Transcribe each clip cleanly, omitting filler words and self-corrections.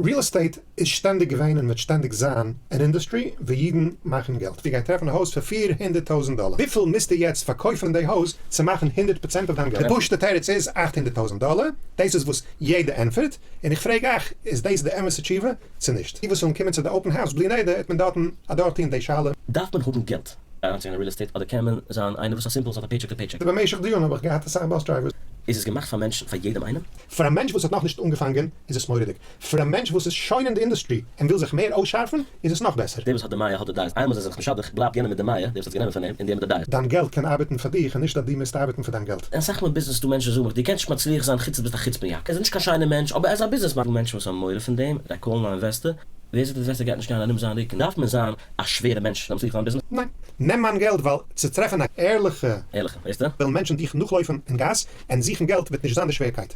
Real estate איז שטענדיג געווען און וועט שטענדיג זיין אן industry וואו אידן מאכן געלט. דו גייט טרעפן א הויז פאר 400,000 דאלער. וויפיל מוזטו יעצט פארקויפן די הויז צו מאכן 100% אויף דיין געלט? די פשוט'ע תירוץ איז 800,000 דאלער. דאס איז וואס יעדער ענטפערט. און איך פרעג אייך, איז דאס די אמת'ע תשובה צו נישט? די וואס ווילן קומען צו די open house בלי נדר, העט מען דארטן אדורכטוהן די שאלה. דארף מען האבן געלט אריינצוגיין אין real estate אדער קען מען זיין איינער וואס א simple וואס האט א paycheck to paycheck? במשך די יארן האב איך געהאט אסאך bus drivers. איז עס געמאכט פאר מענטשן פאר יעדעם איינעם? פאר א מענטש וואס האט נאכנישט אנגעפאנגען איז עס מורא'דיג, פאר א מענטש וואס איז שוין אין די industry און וויל זיך מער אויסשארפן איז עס נאך בעסער. דער וואס האט די מאה האט די דעות, איינמאל זיי זענען זיך משדך בלייבט יענער מיט די מאה, דער וואס האט עס גענומען פון אים, און דער מיט די דעות. דיין געלט קען ארבעטן פאר דיך און נישט אז דו מוזט ארבעטן פאר דיין געלט. אסאך מאל ביזנעס דא מענטשן זאגן מיך דו קענסט נישט מצליח זיין חוץ דו ביסט א חוצפה'ניאק, ער איז נישט קיין שיינער מענטש אבער ער איז א ביזנעס מאן. דא מענטשן וואס האבן מורא פון דעם, זיי call ן א investor, ווער זאגט די investor גייט נישט גיין ארום זיין רוקן, דארף מען זיין א שווערע מענטש צו מצליח זיין אין ביזנעס? ניין. נעם מיין געלט ווייל צו טרעפן א ערליכע. ערליכע, ווייסטו? וועלן מענטשן דיך נאכלויפן אין גאס און זוכן געלט וועט נישט זיין די שווערקייט.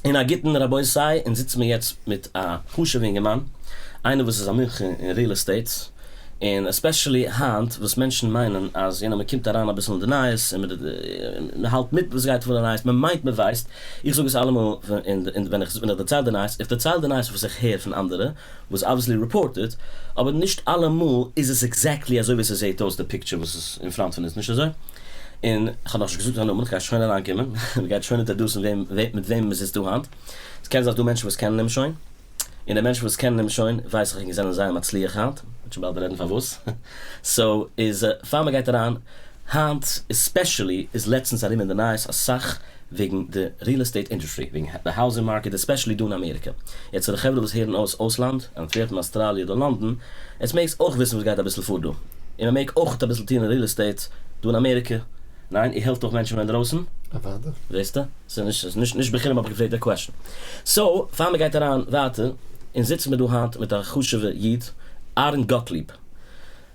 אין א גוטן רבותי, אונז זיצן מיר יעצט מיט א חשוב'ע אינגערמאן, איינער וואס איז א מומחה אין real estate, און especially היינט וואס מענטשן מיינען אז יו נאו מען קומט אריין אביסל אין די נייעס און מען האלט מיט וואס גייט פאר אין די נייעס, מען מיינט מען ווייסט, איך זאג עס אלעמאל ווען איך דערצייל די נייעס, איך דערצייל די נייעס וואס איך הער פון אנדערע, וואס obviously reported, אבער נישט אלעמאל איז עס exactly אזוי ווי ס'זעהט אויס די picture וואס איז אין front פון אונז, נישט אזוי? און כ'האב נאכנישט געזאגט זיין נאמען, כ'גיי שוין אריינקומען, מ'גייט שוין introduce ן וועם מיט וועם מ'זיצט דא היינט, ס'קען זיין ס'דא מענטשן וואס קענען אים שוין, און די מענטשן וואס קענען אים שוין ווייס איך זענען זייער מצליח היינט, מ'וועט שוין באלד רעדן פארוואס, so איז פאר מ'גייט אריין, היינט especially איז לעצטנס ארום אין די נייעס אסאך וועגן די real estate industry, וועגן די housing market especially דא אין אמעריקע. יעצט צו די חברה וואס הערן אויס אויסלאנד, אנטווערפן אסטראליע אדער לאנדאן, עטס מעגטס אויך וויסן וואס גייט אביסל פאר דא. און מען מעג אויך אביסל טון אין real estate דא אין אמעריקע. ניין? איר העלפט אויך מענטשן פון אינדרויסן? אוודאי. זעסטו? ס'איז נישט נישט בחינם האב איך געפרעגט די question. So, פאר מען גייט אריין ווייטער, אונז זיצן מיר דא היינט מיט א חשוב'ע איד, אהרן גאטליב.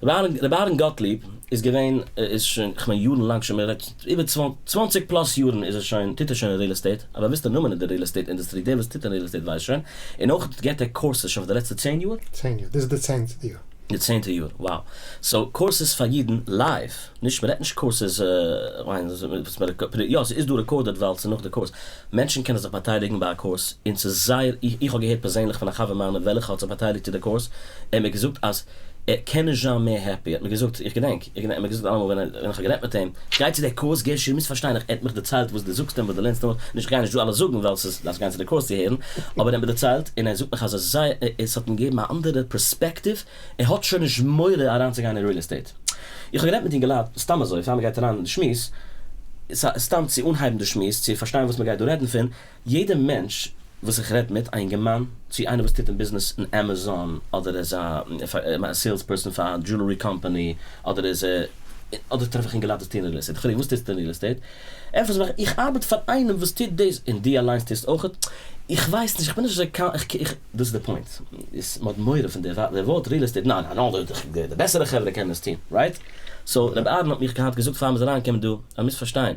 רבי אהרן גאטליב איז געווען, איז שוין, כ'מיין יארן לאנג שוין, מ'רעדט איבער 20 plus יארן איז ער שוין, טוט ער שוין אין real estate, א באוויסטע נאמען אין די real estate industry, דער וואס טוט אין real estate ווייסט שוין, און אויך געבט ער courses שוין פאר די לעצטע 10 יאר? 10 יאר, דאס איז די צענטע יאר. די צענטע יאר, wow. So courses פאר אידן live, נישט, מ'רעדט נישט courses, יא ס'איז דא recorded ווייל ס'איז נאך די course, מענטשן קענען זיך באטייליגן ביי א course, און ס'איז זייער, איך האב געהערט פערזענליך פון א חבר מיינער וועלכע האט זיך באטייליגט צו די course, ער האט מיר געזאגט אז ער קען נישט זיין מער happy, ער האט מיר געזאגט, איך געדענק, ער האט מיר געזאגט אלעמאל ווען איך האב גערעדט מיט אים, גיי צו די course גערשי, דו מוזט פארשטיין, ער האט מיך דערציילט וואס דו זאגסט אים, וואס דו לערנסט אים, נישט איך גיי נישט דא אלעס זאגן ווייל ס'איז, דארפסט גיין צו די course צו הערן, אבער ער האט מיר דערציילט, און ער זאגט מיך אז עס זייער, עס האט אים געגעבן א אנדערע perspective, ער האט שוין נישט מורא אריינצוגיין אין real estate. איך האב גערעדט מיט אינגעלייט, סתם אזוי, פאר מ'גייט אריין אין די שמועס, סתם צו אנהייבן די שמועס, צו פארשטיין וואס מ'גייט דא רעדן פון, יעדע מענטש וואס איך רעד מיט, א אינגערמאן, צו איינער וואס טוט אין ביזנעס אין עמעזאן, אדער איז א sales person פאר א jewelry company, אדער איז אדער טרעף איך אינגעלייט וואס טוען אין real estate, איך פרעג וואס טוסטו אין real estate? ענטפערט זיי מיך, איך ארבעט פאר איינעם וואס טוט דאס, און דו אליינס טוסט אויכעט? איך ווייס נישט, איך בין נישט אזוי קיין, איך, דאס איז די point, איז מען האט מורא פון די ווארט real estate, ניין ניין נאר די בעסערע חברה קענען עס טון, right? So רבי אהרן האט מיך געהאט געזאגט פאר מ'איז אריינגעקומען דא, אז מ'מוז פארשטיין,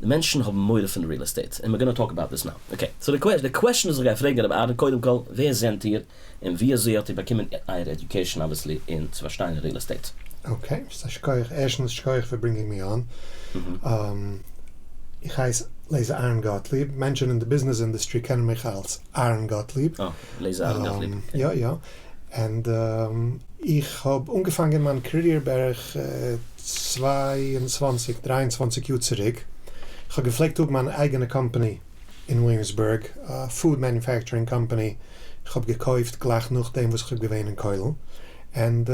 די מענטשן האבן מורא פון real estate, און we're gonna talk about this now. Okay, so די question וואס איך גיי פרעגן רבי אהרן, קודם כל, ווער זענט איר, און ווי אזוי האט איר באקומען אייער education obviously אין צו פארשטיין real estate? Okay, ס'א שכוח, ערשטנס שכוח פאר bringing me on. איך הייס לעיזער אהרן גאטליב, מענטשן אין די ביזנעס industry קענען מיך אלס אהרן גאטליב. אה, לעיזער אהרן גאטליב. יא יא, and איך האב אנגעפאנגען מיין career בערך 22, 23 יאר צוריק, איך האב געפלעגט האבן מיין אייגענע קאמפאני אין וויליאמסבורג, א food manufacturing company, איך האב געקויפט גלייך נאכדעם וואס איך האב געווען אין כולל, and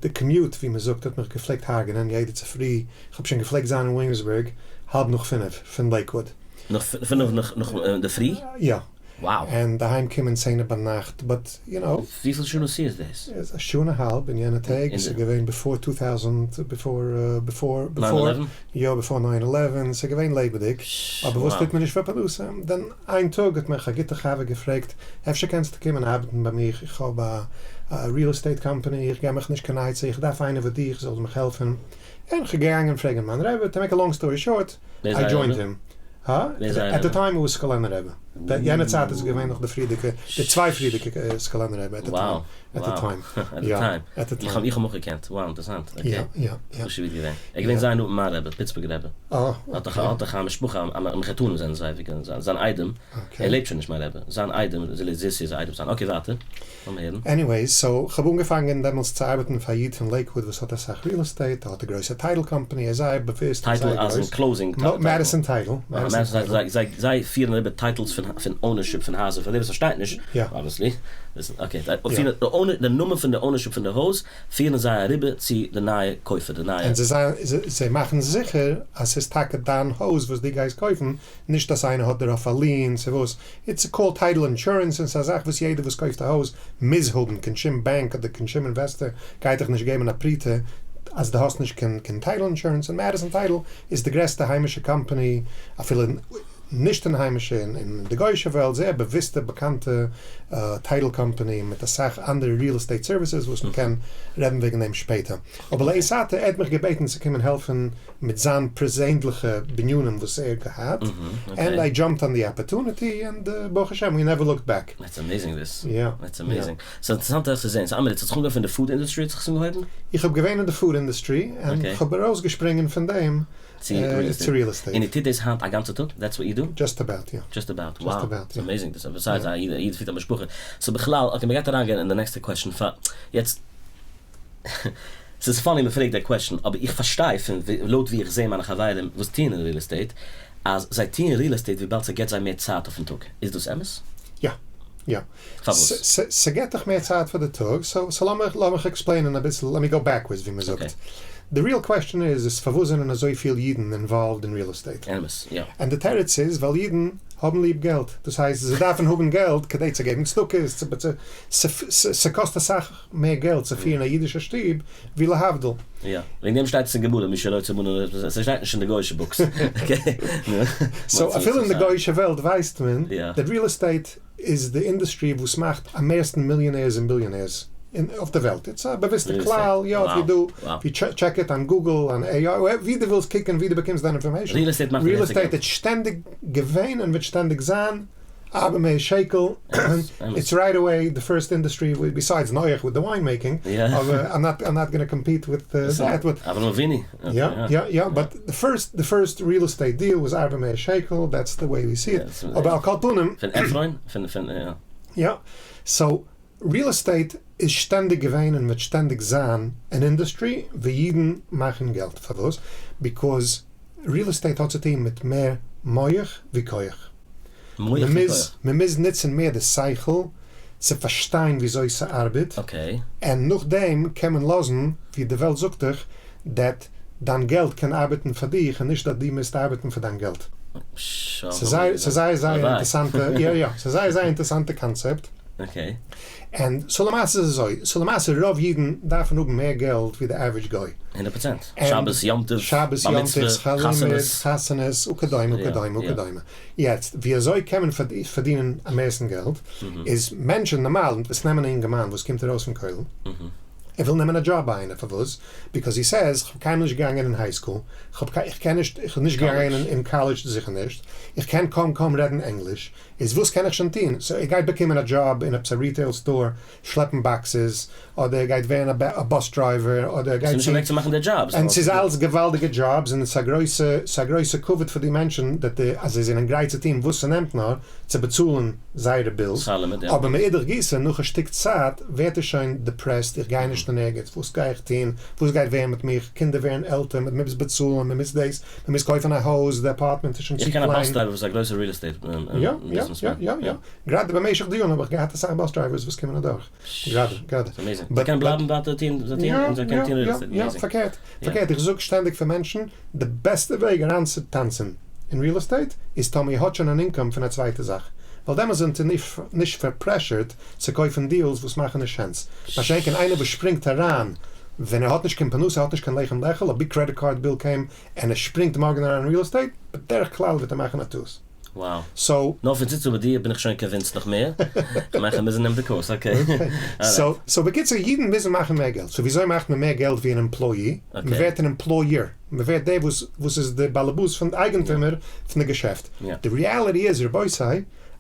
די commute ווי מען זאגט האט מיך געפלעגט הרג'נען יעדע צופרי, איך האב שוין געפלעגט זיין אין וויליאמסבורג האלב נאך פינף פון לעיקוואד. נאך פינף נאך אינדערפרי? יא. Wow. און אהיים קומען צענע ביינאכט, but you know. וויפיל שעה נסיעה איז דאס? א שעה און א האלב אין יענע טעג, ס'איז געווען before two thousand, before before before, יא before nine eleven, ס'איז געווען לעבעדיג, אבער וואס טוט מען נישט פאר פרנסה? דען איין טאג האט מיך א גוטע חבר געפרעגט, אפשר קענסטו קומען ארבעטן ביי מיך, איך האב א real estate company, איך געב מיך נישט קיין עצה, איך דארף איינער ווי דיך זאל מיך העלפן, און כ'געגאנגען פרעגן מיין רבי, to make a long story short, I joined him. הא? At the time it was סקולענער רבי. יענע צייט איז געווען נאך די פריערדיגע, די צוויי פריערדיגע סקולענער רבי, at the time, at the time, יא, at the time. איך האב אים אויך געקענט, wow אינטערעסאנט, okay. יא, יא, יא. חשוב איד געווען. ער איז געווען זייער נאנט מיט מיין רבי, פיטסבורגער רבי. אה, okay. האט דאך א משפחה, א מחותנים זענען זיי, ווי קען זיין, זיין איידעם, ער לעבט שוין נישט מיין רבי, זיין איידעם, זיסי איז א איידעם זיין, okay ווייטער. לאמיר הערן. Anyways, so כ'האב אנגעפאנגען דעמאלטס צו ארבעטן פאר א איד פון לעיקוואוד וואס האט אסאך real estate, ער האט א גרויסע title company, ער איז זייער באוואוסט און זייער גרויס. Title as in closing title? Madison Title. Madison Title, זיי פירן אריבער titles פון ownership פון הייזער, פאר די וואס פארשטייט נישט, obviously, okay, די נאמען פון די ownership פון די הויז פירן זיי אריבער צו די נייע קויפער, די נייע. און זיי מאכן זיכער אז ס'איז טאקע דיין הויז וואס דו גייסט קויפן, נישט אז איינער האט דערויף א lien צו וואס, it's called title insurance און ס'איז א זאך וואס יעדער וואס קויפט א הויז מוז האבן, קיין שום באנק אדער קיין שום investor גייט דיך נישט געבן א פרוטה אז דו האסט נישט קיין קיין title insurance, און Madison Title איז די גרעסטע היימישע קאמפאני אפילו נישט אין היימישע אין די גוישע וועלט, זייער באוויסטע באקאנטע title company מיט אסאך אנדערע real estate services וואס מ'קען רעדן וועגן דעם שפעטער, אבער לעת עתה ער האט מיך געבעטן צו קומען העלפן מיט זיין פערזענדליכע בנינים וואס ער האט געהאט, and I jumped on the opportunity and ברוך השם we never looked back. That's amazing דאס. That's amazing. ס'איז אינטערעסאנט אייך צו זעהן. ס'איז אמת'דיג, ס'האט זיך אנגעהויבן פון די food industry האט זיך עס אנגעהויבן? איך האב געווען אין די food industry און כ'האב ארויסגעשפרינגען פון דעם צו real estate. און איר טוט דאס היינט א גאנצע טאג? That's what you do? Just about, יא. Just about, wow. ס'איז amazing דאס. Besides א איד פירט א משפחה. So בכלל, okay מ'גייט אריינגיין אין די נעקסטע question פאר יעצט. ס'איז funny מ'פרעגט די question, אבער איך פארשטיי פון לויט ווי איך זעה מיינע חברים וואס טוען אין real estate, אז זיי טוען real estate וויבאלד ס'געט זיי מער צייט אויפן טאג. איז דאס אמת? יא. יא. פארוואס? ס'געט דיך מער צייט פאר די טאג, so לאמיך לאמיך explain ען אביסל, let me go backwards ווי מ'זאגט. די real question איז, איז פארוואס זענען אזויפיל אידן involved אין real estate? אמת, יא. און די תירוץ איז, ווייל אידן האבן ליב געלט. דאס הייסט, זיי דארפן האבן געלט כדי צו געבן צדקות, ס'קאסט אסאך מער געלט צו פירן א אידישע שטוב ווי להבדיל. יא, וועגן דעם שטייט עס אין גמרא מי שרוצה מנה, ס'שטייט נישט אין די גוי'אישע books. So אפילו אין די גוי'אישע וועלט ווייסט מען that real estate איז די industry וואס מאכט אממערסטן millionaires און billionaires אויף די וועלט. It's א באוויסטע כלל, יא, if you do, check it on Google, on AI, ווי דו ווילסט קוקן ווי דו באקומסט דיין information. Real estate איז שטענדיג געווען און וועט שטענדיג זיין ארבע מאות שקל, it's right away the first industry besides נוח with the wine making, אבער I'm not I'm not gonna compete with that with. אברהם אבינו. יא יא יא, but the first the first real estate deal was ארבע מאות שקל, that's the way we see it, אבער על כל פנים. פון עפרון? פון פון יא. יא, so real estate איז שטענדיג געווען און וועט שטענדיג זיין אן industry וואו אידן מאכן געלט, פארוואס? Because real estate האט צו טון מיט מער מח ווי כח. מען מוז נוצן מער די שכל צו פארשטיין וויאזוי ס'ארבעט, און נאכדעם קען מען לאזן, ווי די וועלט זאגט דיך, that דיין געלט קען ארבעטן פאר דיך און נישט אז דו מוזט ארבעטן פאר דיין געלט. ס'איז זייער זייער אינטערסאנטע, יא יא, ס'איז זייער זייער אינטערסאנטע קאנצעפט. און so למעשה איז אזוי, so למעשה רוב אידן דארפן האבן מער געלט ווי די average גוי. 100%. שבת, יום טוב, שבת, יום טוב, שכר לימוד, חתונות, וכדומה וכדומה וכדומה. יעצט, ווי אזוי קען מען פארדינען אממערסטן געלט, איז מענטשן נארמאל וואס נעמען א אינגערמאן וואס קומט ארויס פון כולל, ער וויל נעמען א דזשאב ביי איינער, פארוואס? Because he says, כ'האב קיינמאל נישט געגאנגען אין high school, כ'האב איך קען נישט, איך האב נישט געגאנגען אין קאלעדזש זיכער נישט, איך קען קוים קוים רעדן ענגליש, איז וואס קען איך שוין טון? So ער גייט באקומען א דזשאב אין עפעס א retail store, שלעפן boxes, אדער ער גייט ווערן א bus driver, אדער ער גייט ס'איז נישט אוועק צו מאכן די דזשאבס. און ס'איז אלס געוואלדיגע דזשאבס, און ס'איז א גרויסע, ס'איז א גרויסע כבוד פאר די מענטשן that די אז זיי זענען גרייט צו טון וואס ס'נעמט נאר צו באצאלן זייערע bills, אבער מאידך גיסא נאך א שטיק צייט ווערט ער שוין depressed, איך גיי נישט אין ערגעץ, וואס גיי איך טון, וואס גייט ווערן מיט מיך, קינדער ווערן עלטער, מ'מוז באצאלן, מ'מוז דאס, מען מוז קויפן א הויז, די apartment איז שוין צו קליין. איך קען א bus driver וואס איז א גרויסע real estate businessman. יא יא יא יא, גראדע במשך די יארן האב איך געהאט אסאך bus drivers וואס קומען אדורך, גראדע גראדע. ס'איז amazing. זיי קענען בלייבן ווייטער טון זיי טוען און זיי קענען טון real estate, amazing. יא, פארקערט, פארקערט, איך זאג שטענדיג פאר מענטשן, די בעסטע וועג אריינצוטאנצן אין real estate איז טאמער איר האט שוין אן income פון א צווייטע זאך, ווייל דעמאלס זענט איר נישט פארפרעשורט צו קויפן deals וואס מאכן נישט sense, מה שאין כן איינער וואס שפרינגט אריין ווען ער האט נישט קיין פרנסה, ער האט נישט קיין לחם לאכול, א big credit card bill came, און ער שפרינגט מארגן אריין אין real estate, בדרך כלל וועט ער מאכן א טעות. Wow. So. נאר פון זיצן ביי דיר בין איך שוין convinced נאך מער. כ'מיין כ'מוז נעמען די קורס, okay. So, so בקיצור, אידן מוזן מאכן מער געלט. So וויאזוי מאכט מען מער געלט ווי אן employee? מען ווערט אן employer. מען ווערט דער וואס וואס איז די באלעבאס פון, אייגענטומער פון די געשעפט. די reality איז רבותי,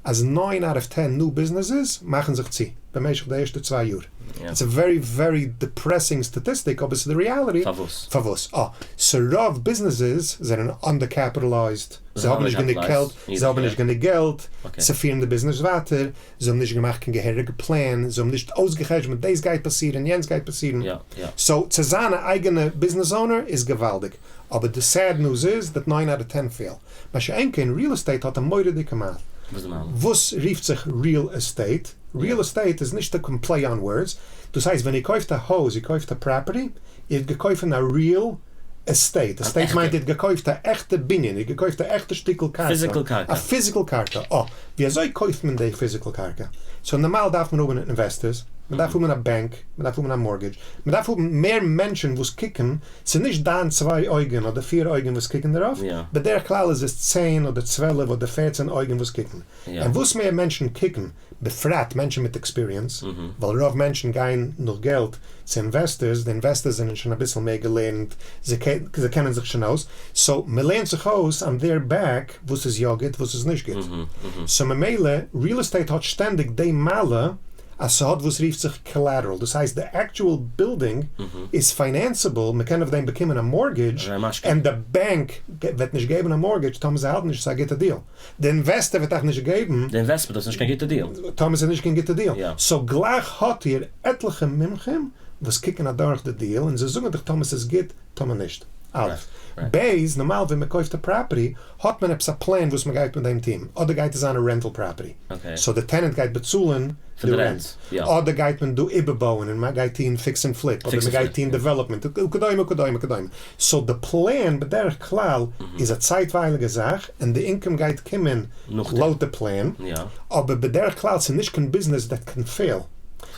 אז nine out of ten new businesses מאכן זיך צו במשך די ערשטע צוויי יאר. It's a very very depressing statistic אבער ס'איז די reality. פארוואס? פארוואס? אה, ס'רוב ביזנעסעס זענען undercapitalized, זיי האבן נישט גענוג געלט, זיי האבן נישט גענוג געלט צו פירן די ביזנעס ווייטער, זיי האבן נישט געמאכט קיין געהעריגע פלען, זיי האבן נישט אויסגע'חשבונ'ט דאס גייט פאסירן, יענץ גייט פאסירן. So צו זיין א אייגענע ביזנעס owner איז געוואלדיג, אבער די sad news איז that nine out of ten fail. מה שאין כן real estate האט א מורא'דיגע מעלה. וואס איז די מעלה? וואס רופט זיך real estate? Real estate איז נישט א קיין play on words, דאס הייסט ווען איר קויפט א הויז, איר קויפט א property, איר האט געקויפט א real estate, estate מיינט איר האט געקויפט א עכטע בנין, איר האט געקויפט א עכטע שטיקל קרקע, א physical קרקע, אה, ווי אזוי קויפט מען די physical קרקע? So נארמאל דארף מען האבן investors, מען דארף האבן א באנק, מען דארף האבן א mortgage, מען דארף האבן מער מענטשן וואס קוקן, ס'איז נישט דיין צוויי אויגן אדער פיר אויגן וואס קוקן דערויף, בדרך כלל איז עס צען אדער 12 אדער 14 אויגן וואס קוקן, און וואס מער מענטשן קוקן, בפרט מענטשן מיט experience, ווייל רוב מענטשן גייען נאך געלט צו investors, די investors זענען שוין אביסל מער געלערנט, זיי קענען זיך שוין אויס, so מ'לערנט זיך אויס on their back וואס איז יא גוט וואס איז נישט גוט, so ממילא real estate האט שטענדיג די מעלה אז ס'האט וואס רופט זיך collateral, דאס הייסט די actual building איז financeable, מ'קען אויף דעם באקומען א mortgage, און די באנק וועט נישט געבן א mortgage טאמער זיי האלטן נישט ס'איז א גוטע deal. די investor וועט אייך נישט געבן. די investment איז נישט קיין גוטע deal. טאמער ס'איז נישט קיין גוטע deal. So גלייך האט איר עטליכע מומחים וואס קוקן אדורך די deal און זיי זאגן דיך טאמער ס'איז גוט טאמער נישט. א'. ב'. נארמאל ווען מ'קויפט א property האט מען עפעס א פלען וואס מ'גייט מיט דעם טון. אדער גייט עס זיין א rental property. So די tenant גייט באצאלן די rent. אדער גייט מען דא איבערבויען און מ'גייט טון fix and flip. אדער מ'גייט טון development וכדומה וכדומה וכדומה. So די פלען בדרך כלל איז א צייטווייליגע זאך און די income גייט קומען לויט די פלען, אבער בדרך כלל ס'איז נישט קיין ביזנעס that can fail,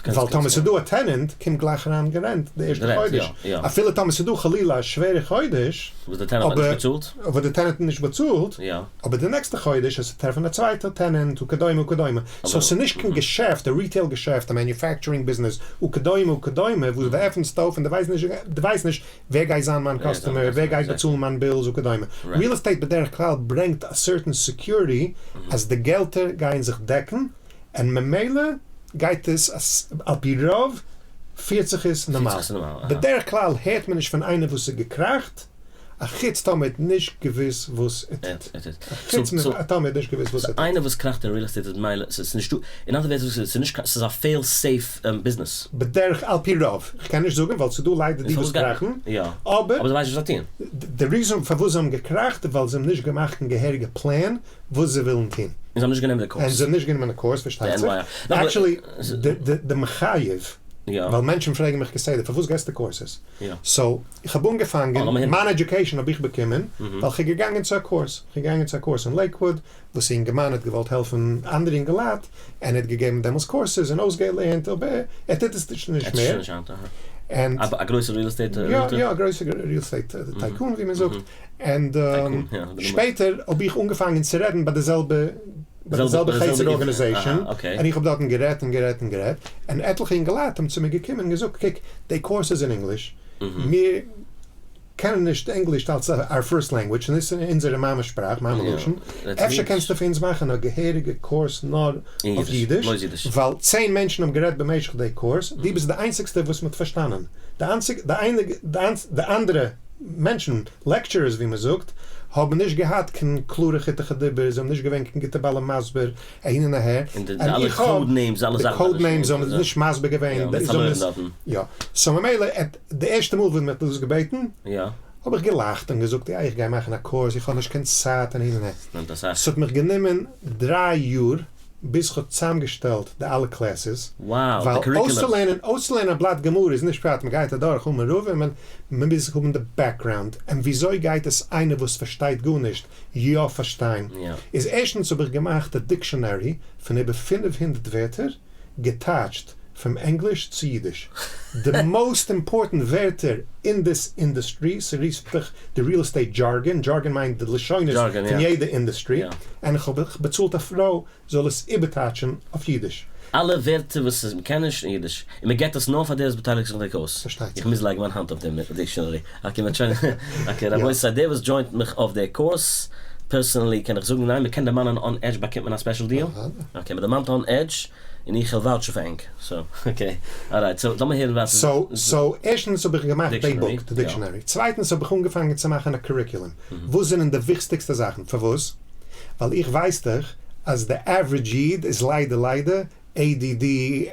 ווייל טאמער ס'איז דא א tenant קומט גלייך אריין די rent די ערשטע חודש, אפילו טאמער ס'איז דא חלילה א שווערע חודש וואס די tenant האט נישט באצאלט, וואס די tenant האט נישט באצאלט, אבער די נעקסטע חודש עס טרעפן א צווייטע tenant וכדומה וכדומה, so ס'איז נישט קיין געשעפט, א retail געשעפט, א manufacturing ביזנעס וכדומה וכדומה, וואס דו עפענסט אויף און דו ווייסט נישט ווער גייט זיין מיין customer, ווער גייט באצאלן מיין bills וכדומה. Real estate בדרך כלל ברענגט א certain security אז די געלטער גייען זיך דעקן, און ממילא גייט עס על פי רוב פירט זיך עס נארמאל. בדרך כלל הערט מען נישט פון איינער וואס איז געקראכט, א חוץ טאמער האט נישט געוואוסט וואס ער טוט. א חוץ טאמער האט נישט געוואוסט וואס ער טוט. איינער וואס קראכט אין real estate איז מילא, ס'איז נישטא, אין אנדערע ווערטער זאגסטו ס'איז נישט קיין, ס'איז א fail safe ביזנעס. בדרך על פי רוב, כ'קען נישט זאגן ווייל ס'איז דא ליידער די וואס קראכן, אבער. אבער זיי ווייסן נישט וואס זיי טוען. די reason פארוואס זיי האבן געקראכט איז ווייל זיי האבן נישט געמאכט קיין געהעריגע פלען וואס זיי ווילן טון. און זיי האבן נישט גענומען די קורס. און זיי האבן נישט גענומען די קורס פארשטייט זיך. Actually די מחייב, ווייל מענטשן פרעגן מיך כסדר פארוואס געסטו courses? So איך האב אנגעפאנגען, מיין education האב איך באקומען ווייל כ'בין געגאנגען צו א קורס, כ'בין געגאנגען צו א קורס אין לעיקוואוד, וואס א אינגערמאן האט געוואלט העלפן אנדערע אינגעלייט, און ער האט געגעבן דעמאלס courses און אויסגעלערנט, אבער ער טוט עס נישט מער. א גרויסע real estate realtor? יא, א גרויסע real estate tycoon ווי מען זאגט, און שפעטער האב איך אנגעפאנגען צו רעדן ביי די זעלבע ביי די זעלבע חסד organization, און איך האב דארטן גערעדט און גערעדט און גערעדט, און עטליכע אינגעלייט האבן צו מיר געקומען און געזאגט, קוק, די קורס איז אין ענגליש, מיר קענען נישט ענגליש אלס our first language, ס'איז נישט אונזערע מאמע שפראך, מאמע לשון, אפשר קענסטו פאר אונז מאכן א געהעריגע קורס נאר אויף אידיש, ווייל צען מענטשן האבן גערעדט במשך די קורס, דו ביסט די איינציגסטע וואס מ'האט פארשטאנען, די אנדערע מענטשן, lecturers ווי מ'זאגט, האבן נישט געהאט קיין קלארע חיתוך הדיבור, זיי האבן נישט געווען קיין גוטע בעלי מסביר, אהין און אהער, און די אלע code names, אלע זאכן, די code names האבן זיי נישט מסביר געווען, יא, so ממילא די ערשטע מאל וואס מען האט דאס געבעטן, האב איך געלאכט און געזאגט יא איך גיי מאכן א קורס, איך האב נישט קיין צייט און אהין און אהער, ס'האט מיך גענומען דריי יאר ביז כ'האב צוזאמגעשטעלט די אלע classes, ווייל אויסצולערנען אויסצולערנען א בלאט גמרא איז נישט פשט, מ'גייט אדורך אמר רבא און מען מוז האבן די background, און וויאזוי גייט עס איינער וואס פארשטייט גארנישט יא פארשטיין, איז ערשטנס האב איך געמאכט א dictionary פון איבער 500 ווערטער, געטייטשט פון ענגליש צו אידיש די most important ווערטער אין this industry, ס'רופט זיך די real estate jargon, jargon מיינט די לשונות פון יעדע industry, און איך האב באצאלט א פרוי זאל עס איבערטייטשן אויף אידיש. אלע ווערטער וואס מ'קען נישט אין אידיש, און מ'געט עס נאר פאר דער וואס באטייליגט זיך אין די קורס. פארשטייט זיך. איך מוז לייגן מיין האנט אויף דעם dictionary. Okay, מ'האט שוין, okay רבותי, דער וואס join ט מיך אויף דער קורס. פערסענעלי קען איך זאגן ניין, מ'קען דערמאנען אן עדזש באקומט מען א ספעשל דיעל? אקעי, מ'דערמאנט אן עדזש און איך וועל וואוטשן פאר ענק, סאו אקעי, אלרייט, סאו לאמיר הערן ווייטער. סאו סאו ערשטנס האב איך געמאכט די בוק, די דיקשאנערי, צווייטנס האב איך אנגעפאנגען צו מאכן א קוריקולום, וואס זענען די וויכסטיגסטע זאכן, פארוואס? ווייל איך ווייס דאך אז די עווערידזש איד איז ליידער ליידער ADD,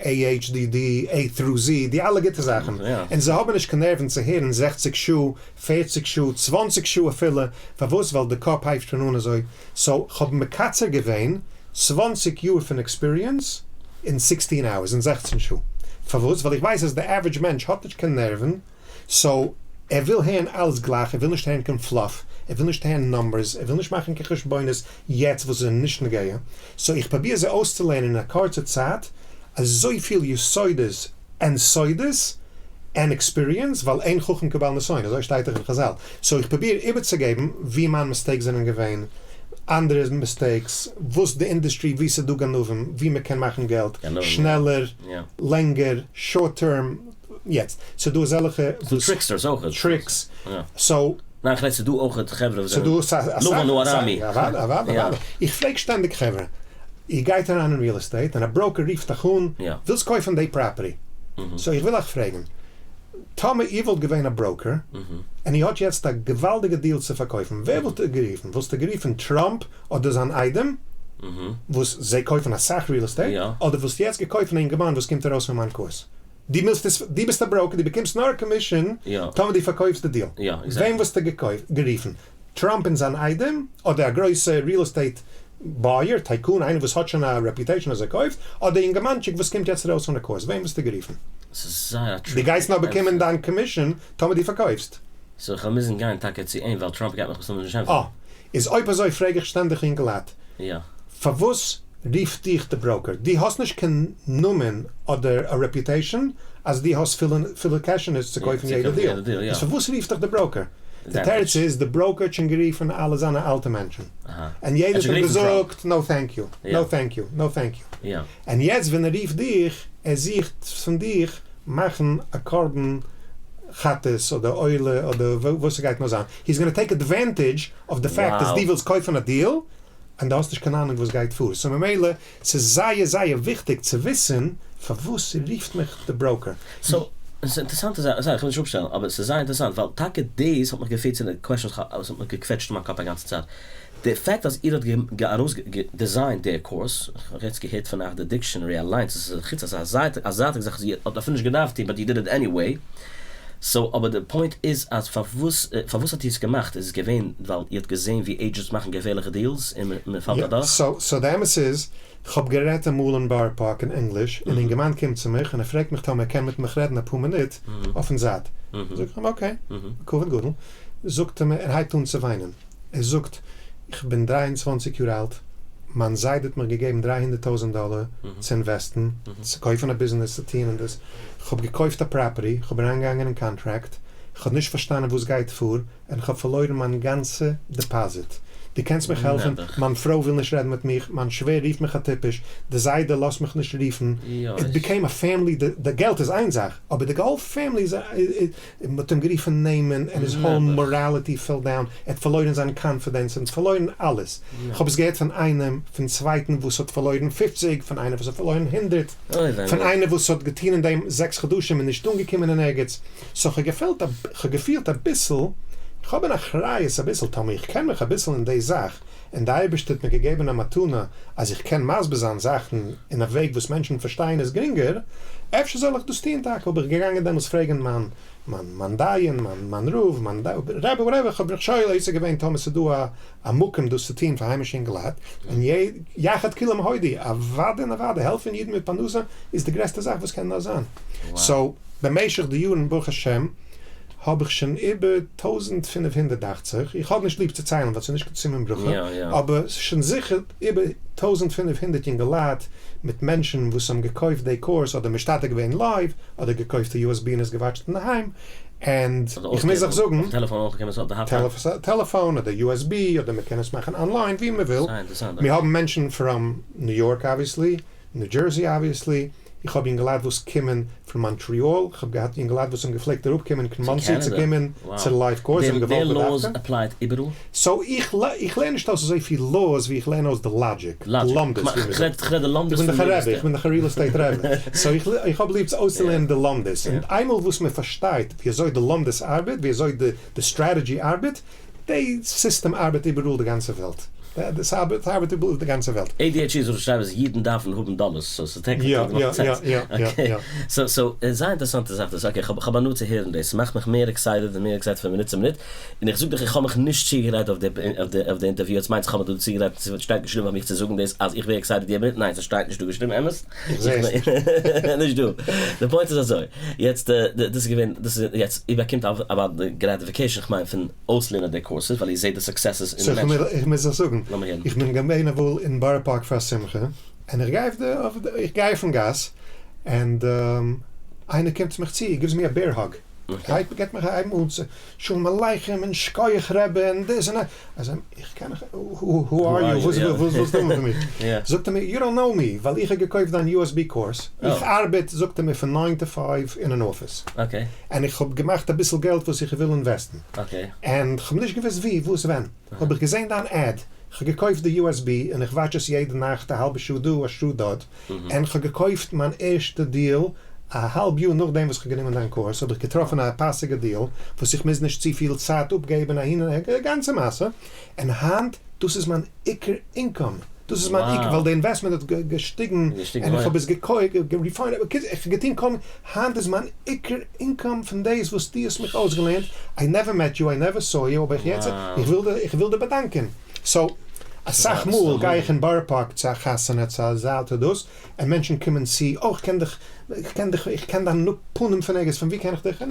AHDD, A through Z, די אלע גוטע זאכן, און זיי האבן נישט קיין נערוון צו הערן זעכציק שעה, פערציג שעה, צוואנציג שעה אפילו, פארוואס? ווייל די קאפ הייבט שוין אן אזוי, סאו כ'האב מקצר געווען צוואנציג יאר פון עקספיריענס אין sixteen hours, אין זעכצן שעה, פארוואס? ווייל איך ווייס אז די עווערידזש מענטש האט נישט קיין נערוון, סאו ער וויל הערן אלעס גלייך, ער וויל נישט הערן קיין fluff, ער וויל נישט הערן numbers, ער וויל נישט מאכן קיין חשבונות יעצט וואס זענען נישט נוגע, סאו איך פרוביר זיי אויסצולערנען אין א קורצע צייט אזויפיל יסודות און סודות און experience, ווייל אין חכם כבעל נסיון, אזוי שטייט דאך אין חזל, סאו איך פרוביר איבערצוגעבן ווי מיין mistakes זענען געווען, אנדערע mistakes, וואס די אינדוסטרי, ווי ס'איז דא גנבים, ווי מ'קען מאכן געלט שנעלער, לענגער, short term, יעצט, ס'איז דא אזעלכע ס'דא tricksters אויכעט. Tricks, סאו. ניין כ'רעד ס'איז דא אויכעט חברה וואס זענען לבן הארמי. אוודאי אוודאי אוודאי. איך פרעג שטענדיג חברה, איר גייט אריין אין real estate און א broker רופט אייך אן, ווילסט קויפן די property? סאו איך וויל אייך פרעגן, טאמער איר וואלט געווען א broker, און איר האט יעצט א געוואלדיגע דיעל צו פארקויפן, ווער וואלט איר גערופן? וואלסטו גערופן טראמפ אדער זיין איידעם, וואס זיי קויפן אסאך real estate, אדער וואלסטו יעצט געקויפן א אינגערמאן וואס קומט ארויס פון מיין קורס? דו מוזט עס, דו ביסט א broker, דו באקומסט נאר commission טאמער דו פארקויפסט די דיעל. וועם וואלסטו גערופן? טראמפ און זיין איידעם? אדער א גרויסע real estate buyer, tycoon, איינער וואס האט שוין א reputation אז ער קויפט, אדער אינגערמאנטשיק וואס קומט יעצט ארויס פון א קורס? וועם וואלסטו גערופן? דו גייסט נאר באקומען דיין commission טאמער דו פארקויפסט. סאו כ'וועל מוזן גיין טאקע צו אים ווייל טראמפ גייט מיך מסתמא נישט ענטפערן. אה. איז אויב אזוי פרעג איך שטענדיג אינגעלייט, פארוואס רופט דיך די broker? דו האסט נישט קיין נאמען אדער א reputation אז דו האסט פילע קעשענעס צו קויפן יעדע דיעל, איז פארוואס רופט דיך די broker? די תירוץ איז, די broker האט שוין גערופן אלע זיינע אלטע מענטשן, און יעדער האט אים געזאגט no thank you, no thank you, no thank you, און יעצט ווען ער רופט דיך, ער זוכט פון דיך מאכן א קרבן חטאת אדער עולה אדער וואס ס'גייט נאר זיין, he's gonna take advantage of the fact אז דו ווילסט קויפן א דיעל און דו האסט נישט קיין אהנונג וואס גייט פאר, סאו ממילא ס'איז זייער זייער וויכטיג צו וויסן פארוואס רופט מיך די broker. סאו ס'איז אינטערסאנטע זאך, סארי כ'וויל נישט אפשטעלן, אבער ס'איז זייער אינטערסאנט ווייל טאקע דאס האט מיך געפירט צו די קוועשאן וואס האט מיך געקוועטשט אין מיין קאפ א גאנצע צייט, די fact אז איר האט ארויס געדיזיינט די קורס, איך האב יעצט געהערט פון אייך די dictionary אליינס, עס איז חוץ אזא א זייטיגע זאך וואס איר האט אפילו נישט געדארפט טון but you did it anyway, סאו אבער די point איז אז פארוואס פארוואס האט איר עס געמאכט, איז עס געווען ווייל איר האט געזען ווי agents מאכן געפערליכע deals און מען פאלט אדורך? סאו די אמת איז, כ'האב גערעדט אמאל אין בארא פארק אין ענגליש, און אינגערמאן קומט צו מיך און ער פרעגט מיך טאמער ער קען מיט מיך רעדן אפאר מינוט אויפן זייט, זאג איך אים okay, בכבוד גדול, זאגט ער מיר, ער הייבט אן צו וויינען, ער זאגט, איך בין 23 יאר אלט, מיין זיידע האט מיך געגעבן 300,000 דאלער צו אינוועסטן, צו קויפן א ביזנעס, צו טוען און דאס, איך האב געקויפט א property, איך האב אריינגעגאנגען אין קאנטראקט, איך האב נישט פארשטאנען וואס גייט פאר, און איך האב פארלוירן מיין גאנצע deposit. דו קענסט מיך העלפן? מיין פרוי וויל נישט רעדן מיט מיך, מיין שווער רופט מיך א טיפש, די זיידע לאזט מיך נישט רופן, it became a family, די געלט איז איין זאך, אבער די whole family איז, מען האט אים גערופן נעמען, און his whole morality fell down, ער האט פארלוירן זיין confidence, ער האט פארלוירן אלעס. איך האב עס געהערט פון איינעם, פון צווייטן וואס האט פארלוירן 50, פון איינער וואס האט פארלוירן 100, פון איינער וואס האט געטון אין דעם זעקס חדשים און נישט אנגעקומען אין ערגעץ. סאו כ'האב געפילט, כ'האב געפילט אביסל, כ'האב אן אחריות אביסל, טאמער איך קען מיך אביסל אין די זאך, און די אייבערשטער האט מיר געגעבן א מתנה אז איך קען מסביר זיין זאכן אין א וועג וואס מענטשן פארשטייען עס גרינגער, אפשר זאל איך דאס טוען טאקע, האב איך געגאנגען דעמאלטס פרעגן מיין מיין מיין דיין, מיין מיין רב, מיין רבי whatever, איך האב מיך שואל עצה געווען טאמער ס'איז דא א א מקום דאס צו טוען פאר היימישע אינגעלייט, און יחד כולם הודי, אוודאי און אוודאי, העלפן אידן מיט פרנסה איז די גרעסטע זאך וואס קען נאר זיין. סאו, במשך די יארן ברוך השם האב איך שוין איבער 1500 דאכט זיך, איך האב נישט ליב צו ציילן ווייל ס'איז נישט קיין סימן ברכה, אבער ס'איז שוין זיכער איבער 1500 יונגעלייט מיט מענטשן וואס האבן געקויפט די קורס אדער משתתף געווען live אדער געקויפט א USB און עס געוואטשט אינדערהיים, און איך מוז זיך זאגן, טעלעפאן אדער USB אדער מ'קען עס מאכן אנליין ווי מ'וויל, מיר האבן מענטשן from ניו יארק obviously, ניו דזשערסי obviously. איך האב יונגעלייט וואס קומען פון מאנטריאל, איך האב געהאט יונגעלייט וואס האבן געפלעגט אראפקומען קיין מאנסי צו קומען צו די לייוו קורס, זיי האבן געוואלט בדווקא. סאו איך איך לערן נישט אויס אזויפיל laws ווי איך לערן אויס די logic, די לומדות ווי מען זאגט. איך בין דאך א רבי, איך בין דאך א real estate רבי, so איך איך האב ליב אויסצולערנען די לומדות, און איינמאל וואס מען פארשטייט ווי אזוי די לומדות ארבעט, ווי אזוי די strategy ארבעט, די סיסטעם ארבעט איבעראל די גאנצע וועלט. ס'ארבעט איבעראל די גאנצע וועלט. ADHD איז וואס שרייבט אז אידן דארפן האבן דאלערס, so ס'איז technically מאכט sense. Okay, so so זייער אינטערעסאנטע זאך דאס, okay כ'האב הנאה צו הערן דאס, ס'מאכט מיך מער excited און מער excited פון מינוט צו מינוט, און איך זאג דיך איך האב מיך נישט צוגעגרייט אויף די אויף די אינטערוויו, יעצט מיינסט כ'האב מיך דא צוגעגרייט ס'שטייט געשריבן פאר מיך צו זאגן דאס אז איך ווער excited יעדע מינוט, ניין ס'שטייט נישט דא געשריבן, אמת? איך זעה עס נישט. נישט דא. די point איז אזוי, יעצט דאס איז געווען, דאס איז יעצט איר באקומט אבער די gratification כ'מיין פון אויסלערנען די courses ווייל איר זעט די successes אין די מענטשן. איך מוז זיך זאגן, לאמיר הערן. איך בין געווען אמאל אין בארא פארק פאר א שמחה, און איך גיי אויף די אויף די איך גיי אויפן גאס, און איינער קומט צו מיך צו, gives me a bear hug, געבט מיך א הייב אן צו שלום עליכם און שקויעך רבי און דאס און אזוי, איך קען דיך, who are you, וואס ווילסטו האבן פון מיר? זאגט ער מיר, you don't know me, ווייל איך האב געקויפט דיין USB course, איך ארבעט, זאגט ער מיר, פון nine to five אין אן אפיס, און איך האב געמאכט אביסל געלט וואס איך וויל invest ן, און כ'האב נישט געוואוסט ווי, וואס, ווען, האב איך געזען דיין ad, כ'האב געקויפט די USB און איך watch עס יעדע נאכט א האלבע שעה דא א שעה דארט, און כ'האב געקויפט מיין ערשטע deal א האלב יאר נאכדעם וואס כ'האב גענומען דיין קורס האב איך געטראפן א פאסיגע deal וואס איך מוז נישט צופיל צייט אפגעבן אהין און אהער, די גאנצע מעשה, און היינט דאס איז מיין עיקר income, דאס איז מיין עיקר, ווייל די investment האט געשטיגן און איך האב עס געקויפט, געריפיינענסד, בקיצור איך האב געטון כל מיני, היינט איז מיין עיקר income פון דאס וואס דו האסט מיך אויסגעלערנט, I never met you, I never saw you, אבער איך יעצט, איך וויל דיר באדאנקען. so, אסאך מאל גיי איך אין בארא פארק צו א חתונה צו א זאל צו דאס, און מענטשן קומען צו, אוי איך קען דיך, איך קען דיך, איך קען דיין פנים פון ערגעץ, פון ווי קען איך דיך,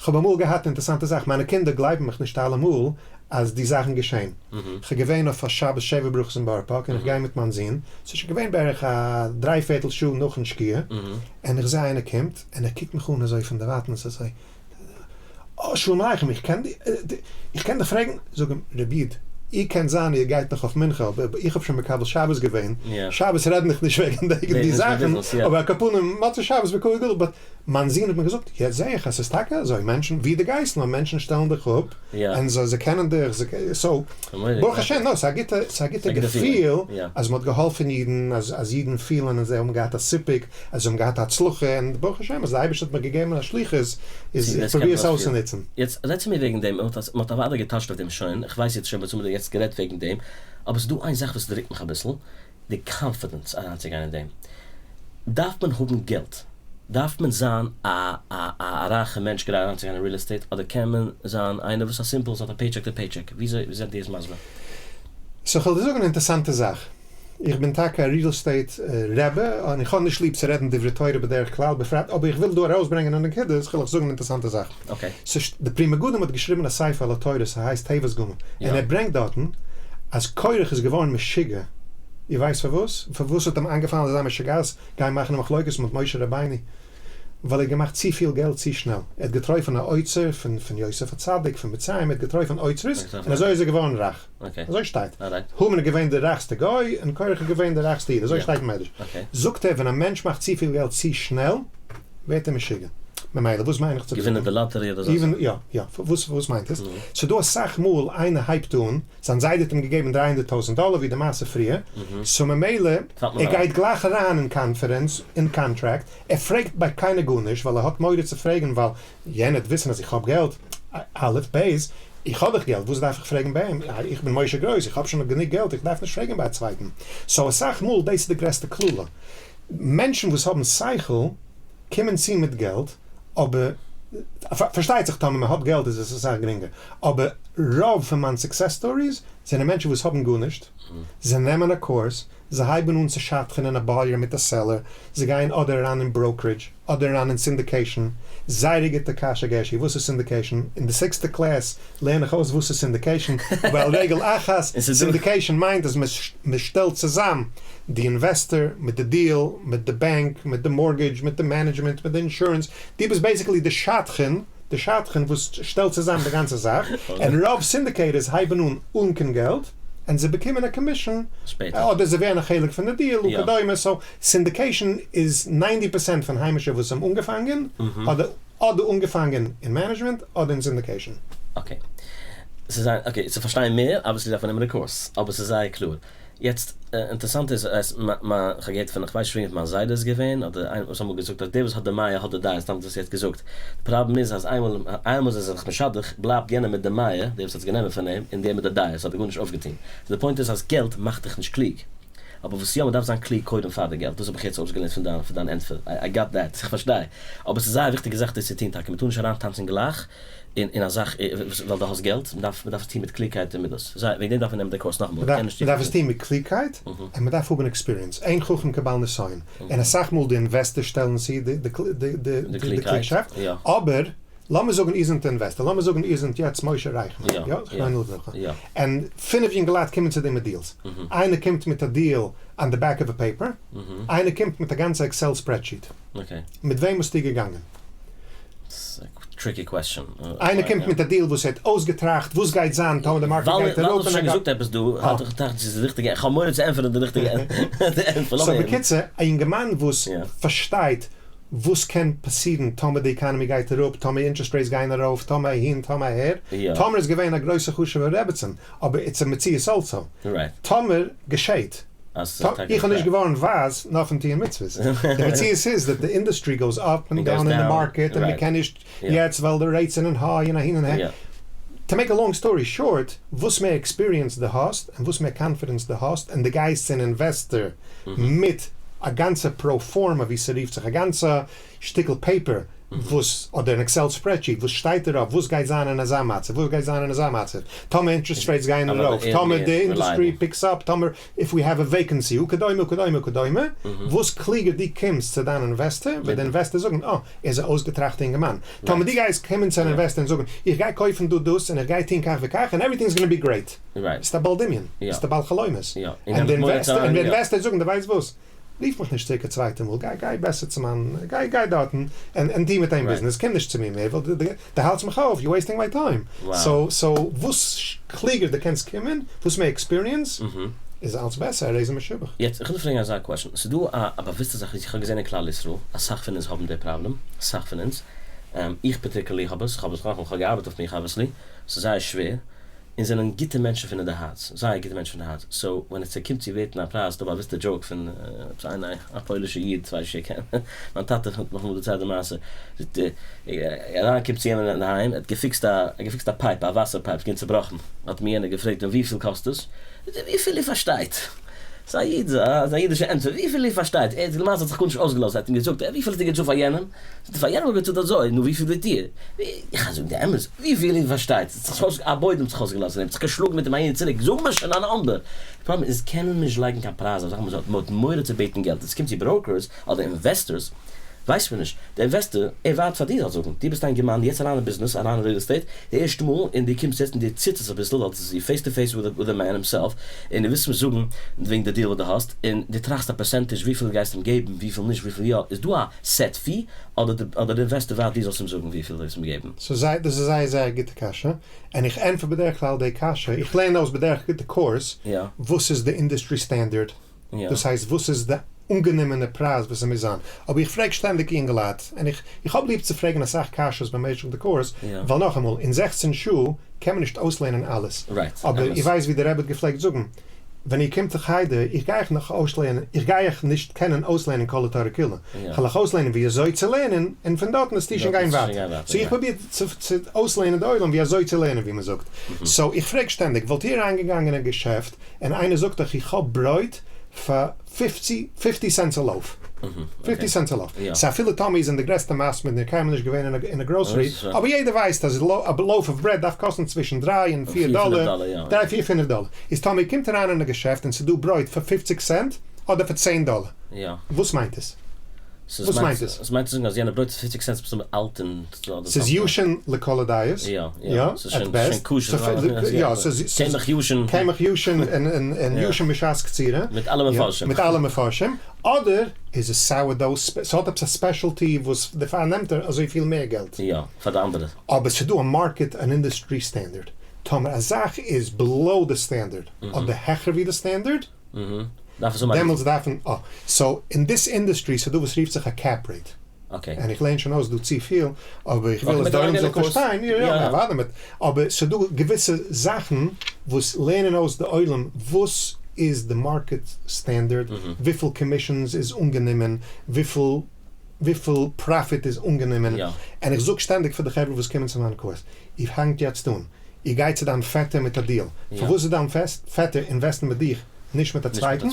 כ'האב אמאל געהאט אינטערסאנטע זאך, מיינע קינדער גלייבן מיך נישט אלעמאל אז די זאכן געשען, כ'בין געווען אויף א שבת שבע ברכות אין בארא פארק און איך גיי מיט מיין זון, ס'איז שוין געווען בערך א דריי פערטל שעה נאכן שקיעה, און איך זע איינער קומט, און ער קוקט מיך אן אזוי פון דערווייטענס אזוי, אה, שלום עליכם, איך קען איך קען דיך פרעגן? זאג אים, רבי איד, איר קענט זיין איר גייט נאך אויף מנחה, אבער איך האב שוין מקבל שבת געווען, שבת רעדן איך נישט וועגן די זאכן, אבער על כל פנים, מוצאי שבת בקול גדול, but מיין זון האט מיר געזאגט, יעצט זע איך אז ס'איז טאקע אזוי, מענטשן, ווי דו גייסט נאר, מענטשן שטעלן דיך אפ, און זיי קענען דיך, so, ברוך השם, no, ס'איז א גוטע געפיל אז מ'האט געהאלפן אידן, אז אידן פילן אז זיי האבן געהאט א סיפוק, אז זיי האבן געהאט הצלחה, און ברוך השם אז די אייבערשטער האט מיר געגעבן א שליחות, איז איך פרוביר עס אויסצונוצן. יעצט רעד צו מיר וועגן דעם, מען האט אוודאי געטאטשט אויף דעם שוין, איך ווייס יעצט שוין וואס מ'האט יעצט גערעדט וועגן דעם, אבער ס'איז דא איין זאך וואס דרוקט מיך אביסל, די confidence אריינצוגיין אין דעם. דארף מען האבן געלט? דארף מען זיין א א א רייכע מענטש כדי אריינצוגיין אין real estate, אדער קען מען זיין איינער וואס א simple וואס האט א paycheck to paycheck? וויאזוי זענט איר עס מסביר? so כ'וועל דיר זאגן אן אינטערסאנטע זאך. איך בין טאקע א real estate רעבע, און איך האב נישט ליב צו רעדן דברי תורה בדרך כלל, בפרט אבער איך וויל דא ארויסברענגען א נקודה, איז כ'וועל אייך זאגן אן אינטערסאנטע זאך. די פרי מגדים האט געשריבן א ספר על התורה, ס'הייסט תיבת גמל, און ער ברענגט דארטן אז קורח איז געווארן משוגע, איר ווייסט פארוואס? פארוואס האט אים איינגעפאלן אזא משוגעת גיין מאכן א מחלוקת מיט משה רבינו? ווייל ער האט געמאכט צופיל געלט צו שנעל, ער האט געטרויפן א אוצר פון יוסף הצדיק פון מצרים, ער האט געטרויפן אוצרות, און אזוי איז ער געווארן רייך. אזוי שטייט. המן איז געווען די רייכסטע גוי און קורח איז געווען די רייכסטע איד, אזוי שטייט אין מדרש. זאגט ער ווען א מענטש מאכט צופיל געלט צו שנעל ווערט ער משוגע. ממילא וואס מיין איך צו זאגן? געווינען די לאטערי אדער אזא זאך. יא יא. וואס מיינט עס? ס'איז דא אסאך מאל איינער הייבט אן, זיין זיידע האט אים געגעבן 300,000 דאלער ווי די מעשה פריער, so ממילא ער גייט גלייך אריין אין קאנפערענס אין קאנטראקט, ער פרעגט ביי קיינער גארנישט ווייל ער האט מורא צו פרעגן ווייל יענער וועט וויסן אז איך האב געלט, א' ב', איך האב דאך געלט, וואס דארף איך פרעגן ביי אים, איך בין משה גרויס, איך האב שוין גענוג געלט, איך דארף נישט פרעגן ביי א צווייטן. so אסאך מאל דאס איז די גרעסטע קללה. מענטשן וואס האבן שכל קומען צו מיט געלט, אבער, פארשטייט זיך טאמער מען האט געלט איז עס אסאך גרינגער, אבער רוב פון מיין success stories זענען מענטשן וואס האבן גארנישט, זיי נעמען א קורס, זיי הייבן אן צו שדכנ'ען א buyer מיט א seller, זיי גייען אדער אריין אין brokerage, אדער אריין אין syndication, זייער א גוטע קשיא געשי, וואס איז syndication? אין די sixth class לערן איך אויס וואס איז syndication, אבער על רגל אחת, syndication מיינט אז מען שטעלט צוזאם די investor מיט די deal, מיט די באנק, מיט די mortgage, מיט די management, מיט די אינשורענס, דו ביסט basically די שדכן, די שדכן וואס שטעלט צוזאם די גאנצע זאך, און רוב syndicators הייבן אן אן קיין געלט. און זיי באקומען א commission, שפעטער. אדער זיי ווערן א חלק פון די deal יא. וכדומה, so syndication איז ninety percent פון היימישע וואס האבן אנגעפאנגען, אדער אדער אנגעפאנגען אין management אדער אין syndication. Okay. ס'איז זייער, okay, צו פארשטיין מער, obviously דארף מען נעמען די קורס, אבער ס'איז זייער קלאר. יעצט, אינטערעסאנט איז אז כ'האב געהערט פון, כ'ווייס נישט ווער מיין זיידע איז געווען, אדער איינער וואס האט אמאל געזאגט אז דער וואס האט די מאה האט די דעה, סתם דאס יעצט געזאגט. די פראבלעם איז אז איינמאל איינמאל זיי זענען זיך משדך, בלייבט יענער מיט די מאה, דער וואס האט עס גענומען פון אים, און דער מיט די דעה, ס'האט ער גארנישט אויפגעטון. So די point איז אז געלט מאכט דיך נישט קלוג. אבער וואס יא, מ'דארף זיין קלוג קודם פאר די געלט, דאס האב איך יעצט אויסגעלערנט פון דיין פון דיין ענטפער, I got that, איך פארשטיי. אבער ס'איז זייער א וויכטיגע זאך דאס צו טון טאקע, מ'טאר נישט אריינטאנצן גלייך אין אין א זאך ווייל דו האסט געלט, מ'דארף מ'דארף עס טון מיט קלוגקייט און מידות, זייער וועגן דעם דארף מען נעמען די קורס נאכאמאל, מ'קען נישט מ'דארף עס טון מיט קלוגקייט, און מ'דארף האבן experience, אין חכם כבעל נסיון, און אסאך מאל די investor שטעלן צו די די קלוגשאפט, אבער לאמיר זאגן איר זענט די investor, לאמיר זאגן איר זענט יעצט משה רייכמאן, יא, זכרונו לברכה, און פינף יונגעלייט קומען צו דיר מיט deals, איינער קומט מיט א deal on the back of a paper, איינער קומט מיט א גאנצע Excel spreadsheet, מיט וועם ביסטו געגאנגען? Tricky question. איינער קומט מיט א deal וואס ער האט אויסגעטראכט וואס גייט זיין טאמער די market גייט אראפ ווייל דו האסט שוין געזאגט עפעס דא, האב איך געטראכט צו ס'איז די ריכטיגע, איך האב מורא צו ענטפערן די ריכטיגע ענטפער. So בקיצור, א יונגערמאן וואס פארשטייט וואס קען פאסירן טאמער די economy גייט אראפ, טאמער interest rates גייען ארויף, טאמער אהין טאמער אהער, טאמער איז געווען א גרויסע חשוב'ע רעבעצין, אבער it's א מציאות אלזא, טאמער געשעט. איך האב נישט געווארן ווייז נאר פון טוען מצוות. די מציאות איז that די industry goes up and down אין די market און מ'קען נישט יעצט ווייל די rates זענען high און אהין און אהער. To make a long story short, וואס מער experience דו האסט און וואס מער confidence דו האסט און דו גייסט צו אן investor מיט א גאנצע pro forma ווי ס'רופט זיך א גאנצע שטיקל paper וואס אדער אן Excel spreadsheet וואס שטייט דערויף וואס גייט זיין אין אזא מצב וואס גייט זיין אין אזא מצב טאמער interest rates גייען ארויף טאמער די industry picks up טאמער if we have a vacancy וכדומה וכדומה וכדומה וואס קלוגער דו קומסט צו דיין investor וועט די investor זאגן אה ער איז א אויסגעטראכטע אינגערמאן טאמער דו גייסט קומען צו אן investor און זאגן איך גיי קויפן דא דאס און איך גיי טון כך וכך און everything is gonna be great ביסט א בעל דמיון ביסט א בעל חלומות און די investor וועט זאגן דו ווייסט וואס רוף מיך נישט צוריק א צווייטע מאל, גיי גיי בעסער צו מיין, גיי גיי דארטן און טו מיט דיין ביזנעס, קום נישט צו מיר מער ווייל דו האלטסט מיך אויף, you wasting my time. So so וואס קלוגער דו קענסט קומען, וואס מער experience, איז אלץ בעסער, הרי זה משובח. יעצט איך וויל פרעגן אזא question, ס'איז דא א באוויסטע זאך וואס איך האב געזען אין כלל ישראל, אסאך פון אונז האבן די פראבלעם, אסאך פון אונז, איך particularly האב עס, איך האב עס נאכאמאל, איך האב געארבעט אויף מיך obviously, ס'איז זייער שווער, אונז זענען גוטע מענטשן פון אין די הארץ, זייער גוטע מענטשן פון די הארץ, so ווען עס קומט צו בעטן א פרייז, ס'דא א באוויסטע joke פון עפעס איינער א פוילישע איד, כ'ווייס נישט ווער קען, מיין טאטע האט מיך אמאל דערציילט די מעשה, זאגט ער, ער אריינגעקומען צו יענעם אינדערהיים, ער האט געפיקסט א, ער האט געפיקסט א pipe, א וואסער pipe, ס'געווען צובראכן, האט אים יענער געפרעגט און וויפיל קאסט עס? זאגט ער, וויפיל איר פארשטייט. ס'איז א איד, ס'איז א אידישע ענטפער, וויפיל איר פארשטייט, ער האט למעשה האט זיך גארנישט אויסגעלאזט, ער האט אים געזאגט, וויפיל האט איר געצאלט פאר יענעם? זאגט ער, פאר יענעם האב איך געצאלט אזוי, נו וויפיל ווילט איר? איך גיי זאגן די אמת, וויפיל איר פארשטייט, ס'האט זיך אויס, א בוידעם האט זיך אויסגעלאזט פון אים, האט זיך געשלאגן מיט אים אהין און צוריק, זאג מיר שוין א number! די פראבלעם איז קענען נישט לייגן קיין פרייז אויף זאכן וואס מ'האט מורא צו בעטן געלט, עס קומט צו brokers אדער investors ווייסט מען נישט, דער investor ער ווארט פאר דיר זאלסט זאגן, דו ביסט א אינגערמאן יעצט אריין אין ביזנעס, אריין אין real estate, די ערשטע מאל, און דו קומסט יעצט און דו ציטערסט אביסל ווייל ס'איז face to face with the man himself, און דו ווילסט אים זאגן וועגן די deal וואס דו האסט, און דו טראכסט א percentage וויפיל דו גייסט אים געבן, וויפיל נישט, וויפיל יא, איז דא א set fee, אדער די investor ווארט דו זאלסט אים זאגן וויפיל דו וועסט אים געבן? סאו זייער, דאס איז זייער זייער גוטע קשיא, און איך ענטפער בדרך כלל די קשיא, איך לערן אויס בדרך כלל די קורס, וואס איז די industry standard, דאס הייסט וואס איז די אנגענומענע פרייז וואס עס מוז זיין, אבער איך פרעג שטענדיג אינגעלייט, און איך איך האב ליב צו פרעגן אסאך קשיות במשך די קורס, ווייל נאכאמאל, אין 16 שעה קען מען נישט אויסלערנען אלעס, אבער איר ווייסט ווי דער רבי האט געפלעגט זאגן, ווען איר קומט אין חדר, איך גיי אייך נאך אויסלערנען, איך גיי אייך נישט קענען אויסלערנען כל התורה כולה, כ'וועל אייך אויסלערנען ווי אזוי צו לערנען, און פון דארטן וועסטו שוין גיין ווייטער. So איך פרוביר צו אויסלערנען די עולם ווי אזוי צו לערנען ווי מ'זאגט. So איך פרעג שטענדיג, וואלט איר אריינגעגאנגען אין געשעפט און איינער זאגט אייך איך האב ברויט פאר fifty cents א loaf, fifty cents א loaf, so אפילו טאמי איז אין די גרעסטע מתמיד און קיינמאל נישט געווען אין א גראסערי, אבער יעדער ווייסט אז א loaf of bread דארף קאסטן צווישן דריי און פיר דאלער, דריי פיר פינף דאלער, איז טאמי קומט אריין אין א געשעפט און ס'דא ברויט פאר פופציג סענט אדער פאר צען דאלער, וואס מיינט עס? וואס מיינט עס? עס מיינט צו זאגן אז יענע ברויט איז פופציג סענט מסתמא אלט און ס'איז ישן לכל הדעות, יא, יא, ס'איז שוין כשר, יא, ס'איז קמח ישן, קמח ישן און ישן בשעת קצירה, מיט אלע מפרשים, מיט אלע מפרשים, אדער איז עס sourdough, ס'האט עפעס א specialty וואס דערפאר נעמט ער אזויפיל מער געלט. יא, פאר די אנדערע. אבער ס'איז דא א market, אן industry standard. טאמער א זאך איז below די standard אדער העכער ווי די standard, דעמאלטס דארף מען, אה, so אין this industry ס'דא וואס רופט זיך א cap rate, און איך לערן שוין אויס דא צופיל, אבער איך וויל אז די עולם זאל פארשטיין, יא יא אוודאי מיט, אבער ס'דא געוויסע זאכן וואס לערנען אויס די עולם וואס איז די market standard, וויפיל commissions איז אנגענומען, וויפיל וויפיל profit איז אנגענומען, און איך זאג שטענדיג פאר די חברה וואס קומען צו מיין קורס, איר האנגט יעצט אן, איר גייט צו דיין פעטער מיט א deal, פארוואס זאל דיין פעטער invest ן מיט דיך נישט מיט א צווייטן,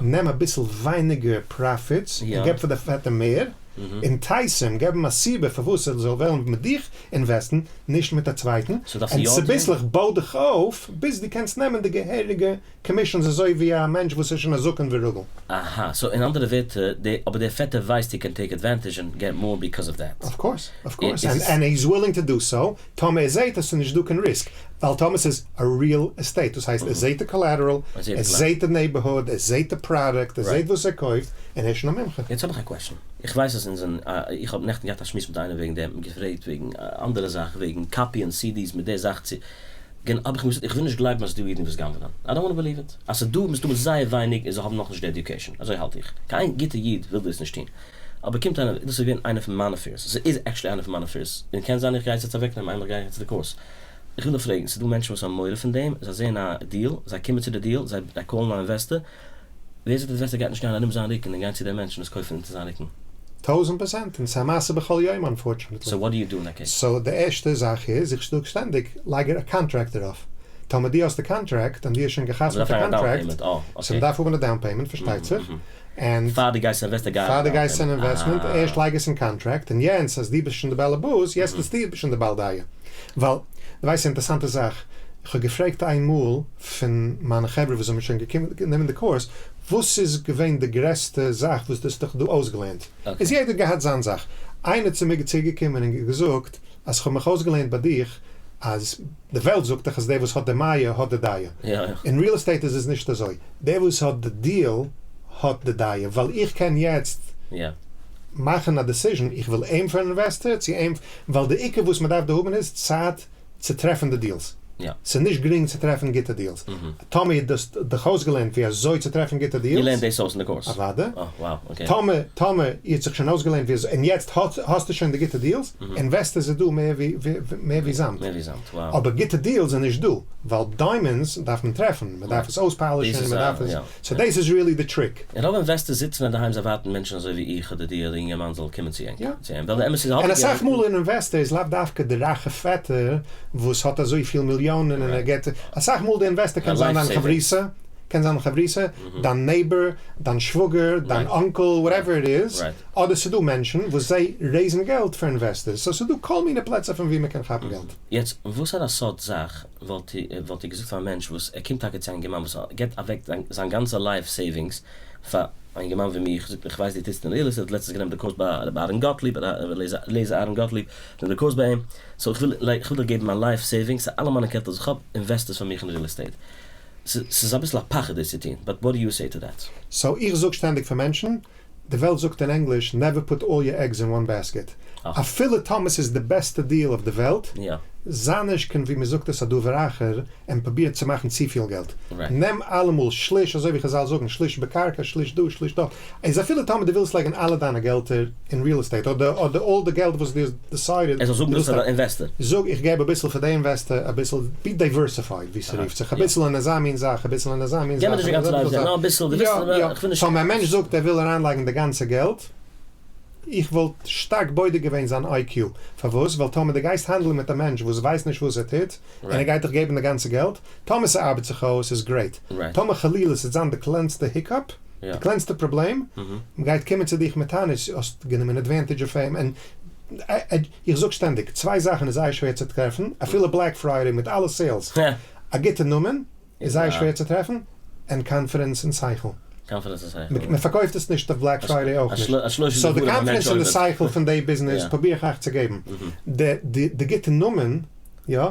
נעם אביסל ווייניגער profits און געב פאר די פעטער מער, און entice אים, געב אים א סיבה פארוואס ער זאל וועלן מיט דיך invest ן, נישט מיט א צווייטן, און צוביסלעך בוי דיך אויף ביז דו קענסט נעמען די געהעריגע commissions אזוי ווי א מענטש וואס איז שוין א זקן ורגיל. אהא, so אין אנדערע ווערטער, די, אבער דער פעטער ווייסט he can take advantage and get more because of that. Of course, of course, and he is willing to do so, טאמער ער זעהט אז ס'איז נישט דא קיין risk, ווייל טאמער ס'איז א real estate, דאס הייסט ער זעהט די collateral, ער זעהט די neighborhood, ער זעהט די product, ער זעהט וואס ער קויפט, און ער איז שוין א מומחה. יעצט האב איך א question, איך ווייס אז אונז זענען, איך האב נעכטן געהאט א שמועס מיט איינער וועגן דעם, געפרעגט וועגן אנדערע זאך, וועגן copy ען CDs מיט די זאך צו. גענ האב איך אים געזאגט איך וויל נישט גלייבן אז ס'דא אידן וואס גנב'נען, I don't wanna believe it, אז ס'דא מסתמא זייער ווייניג און זיי האבן נאכנישט די education, אזוי האלט איך, קיין גוטע איד וויל דאס נישט טון, אבער קומט איינער, דאס איז געווען איינע פון מיינע fears, ס'איז actually איינע פון מיינע fears, און קען זיין איך גיי עס יעצט אוועקנעמען איינמאל איך גיי צו די קורס, איך וויל דיר פרעגן, ס'דא מענטשן וואס האבן מורא פון דעם, זיי זעען א deal, זיי קומען צו די deal, זיי call ן א investor, ווער זאגט די investor גייט נישט גיין ארום זיין רוקן און גיין צו די מענטשן און עס קויפן אונטער זיין רוקן? 1000%, און ס'איז א מעשה בכל יום unfortunately. So what do you do in that case? So די ערשטע זאך איז, איך זאג שטענדיג, לייג א contract דערויף. טאמער דו האסט די contract און דו האסט שוין גע'חתמ'ט די contract, so מ'דארף האבן א down payment פארשטייט זיך, און פאר דו גייסט invest ן גיי פאר דו גייסט אין investment, ערשט לייג עס אין contract, און יענץ אז דו ביסט שוין די בעלעבאס, יעצט ביסטו שוין די בעל דעה. ווייל, דו ווייסט א אינטערסאנטע זאך, איך האב געפרעגט איין מאל פון מיינע חברה וואס האבן שוין געקומען גענומען די קורס, וואס איז געווען די גרעסטע זאך וואס דו האסט דיך דא אויסגעלערנט? איז יעדער געהאט זיין זאך. איינער צו מיר צוגעקומען און געזאגט אז כ'האב מיך אויסגעלערנט ביי דיך אז די וועלט זאגט דאך אז דער וואס האט די מאה האט די דעה. אין real estate איז עס נישט אזוי. דער וואס האט די deal האט די דעה. ווייל איך קען יעצט מאכן א decision איך וויל אים פאר investor צו אים, ווייל די עיקר וואס מ'דארף דא האבן איז צייט צו טרעפן די deals. ס'איז נישט גרינג צו טרעפן גוטע deals. טאמער דו האסט דיך אויסגעלערנט ווי אזוי צו טרעפן גוטע deals. איר לערנט דאס אויס אין די קורס? אוודאי. טאמער טאמער איר האט זיך שוין אויסגעלערנט ווי אזוי און יעצט האסטו שוין די גוטע deals, investors איז דא מער ווי מער ווי זאמד. מער ווי זאמד, wow. אבער גוטע deals איז נישט דא, ווייל diamonds דארף מען טרעפן, מען דארף עס אויס polish ן, מען דארף עס, so דאס איז really די trick. און רוב investors זיצן אינדערהיים זיי ווארטן מענטשן אזוי ווי איך אדער דיר אדער אינגערמאן זאל קומען צו ענק צו אים, ווייל די אמת איז און אסאך מאל אן investor איז לאו דווקא די רייכע פעטער וואס האט אזויפיל מיליאנען און ער געט, אסאך מאל די investor קען זיין דיין חברותא, קען זיין חברותא, דיין neighbor, דיין שוואגער, דיין uncle, whatever it is, אדער ס'דא מענטשן וואס זיי raise ן געלט פאר investors, so ס'דא כל מיני פלעצער פון ווי מ'קען כאפן געלט. יעצט וואסארא סארט זאך וואלט איר געזאגט פאר א מענטש וואס ער קומט טאקע צו א אינגערמאן וואס געבט אוועק זיין גאנצע life savings פאר א אינגערמאן ווי מיך, זאגט איך ווייס דו טוסט אין real estate, לעצטענס גענומען די קורס ביי רבי אהרן גאטליב, רבי אליעזר אהרן גאטליב, נעם די קורס ביי אים, so איך וויל איך וויל דיר געבן מיין life savings, אלע מיינע געלט וואס איך האב, invest עס פאר מיך אין real estate. ס'איז אביסל א פחד דאס צו טון, but what do you say to that? So איך זאג שטענדיג פאר מענטשן, די וועלט זאגט אין ענגליש never put all your eggs in one basket. אפילו טאמער ס'איז די בעסטע deal אויף די וועלט, זיי נישט קיין ווי מ'זאגט עס א דבר אחר און פרוביר צו מאכן צופיל געלט. נעם אלעמאל שליש, אזוי ווי חזל זאגן שליש בקרקע שליש דא שליש דארט, איז אפילו טאמער דו ווילסט לייגן אלע דיינע געלטער אין real estate אדער אדער all די געלט וואס דו האסט decided ער זאל זאגן דאס פאר די investor. זאג איך געב אביסל פאר די investor אביסל, be diversified ווי ס'רופט זיך, אביסל אין אזא מין זאך אביסל אין אזא מין זאך. געב מיר נישט די גאנצע life נאר אביסל, דו ווילסט איך וויל נישט. טאמער א מענטש זאגט ער וויל אריינלייגן די גאנצע געלט, איך וואלט שטארק בודק געווען זיין IQ, פארוואס? ווייל טאמער דו גייסט האנדלען מיט א מענטש וואס ווייסט נישט וואס ער טוט, און ער גייט דיך געבן די גאנצע געלט, טאמער ס'ארבעט זיך אויס איז great, טאמער חלילה ס'וועט זיין די קלענסטע hiccup, די קלענסטע פראבלעם, מ'גייט קומען צו דיך מיט טענות, האסט גענומען advantage אויף אים, און איך זאג שטענדיג, צוויי זאכן איז זייער שווער צו טרעפן, אפילו Black Friday מיט אלע sales, א גוטע נאמען איז זייער שווער צו טרעפן, און confidence און שכל. מען פארקויפט עס נישט אויף Black Friday אויך נישט. So די confidence און די שכל פון די ביזנעס פרוביר איך אייך צו געבן. די גוטע נאמען, יא,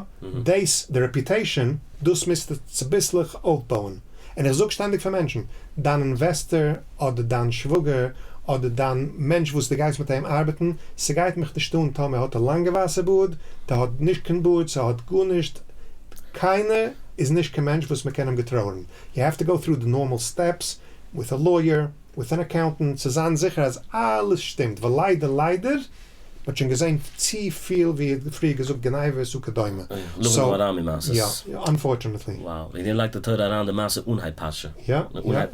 דאס, די reputation, דאס מוזטו צוביסלעך אויפבויען. און איך זאג שטענדיג פאר מענטשן, דיין investor אדער דיין שוואגער אדער דיין מענטש וואס דו גייסט מיט אים ארבעטן, ס'גייט מיך נישט אן טאמער האט ער לאנגע ווייסע בארד, טא האט נישט קיין בארד, ס'האט גארנישט. קיינער איז נישט קיין מענטש וואס מ'קען אים געטרויען, יו העוו טו גאו טרו די נארמאל סטעפס, וויט א לויער, וויט אן אקאונטענט, צו זיין זיכער אז אלעס שטימט, ווייל ליידער ליידער, מ'האט שוין געזען צופיל ווי פריער געזאגט גניבות וכדומה, לבן סאו הארמי מעשות. יא, אנפארטשענעטלי. Wow, וועגן דעם לייגט די תורה אריין די מעשה אנהייב פרשה, יא, יא,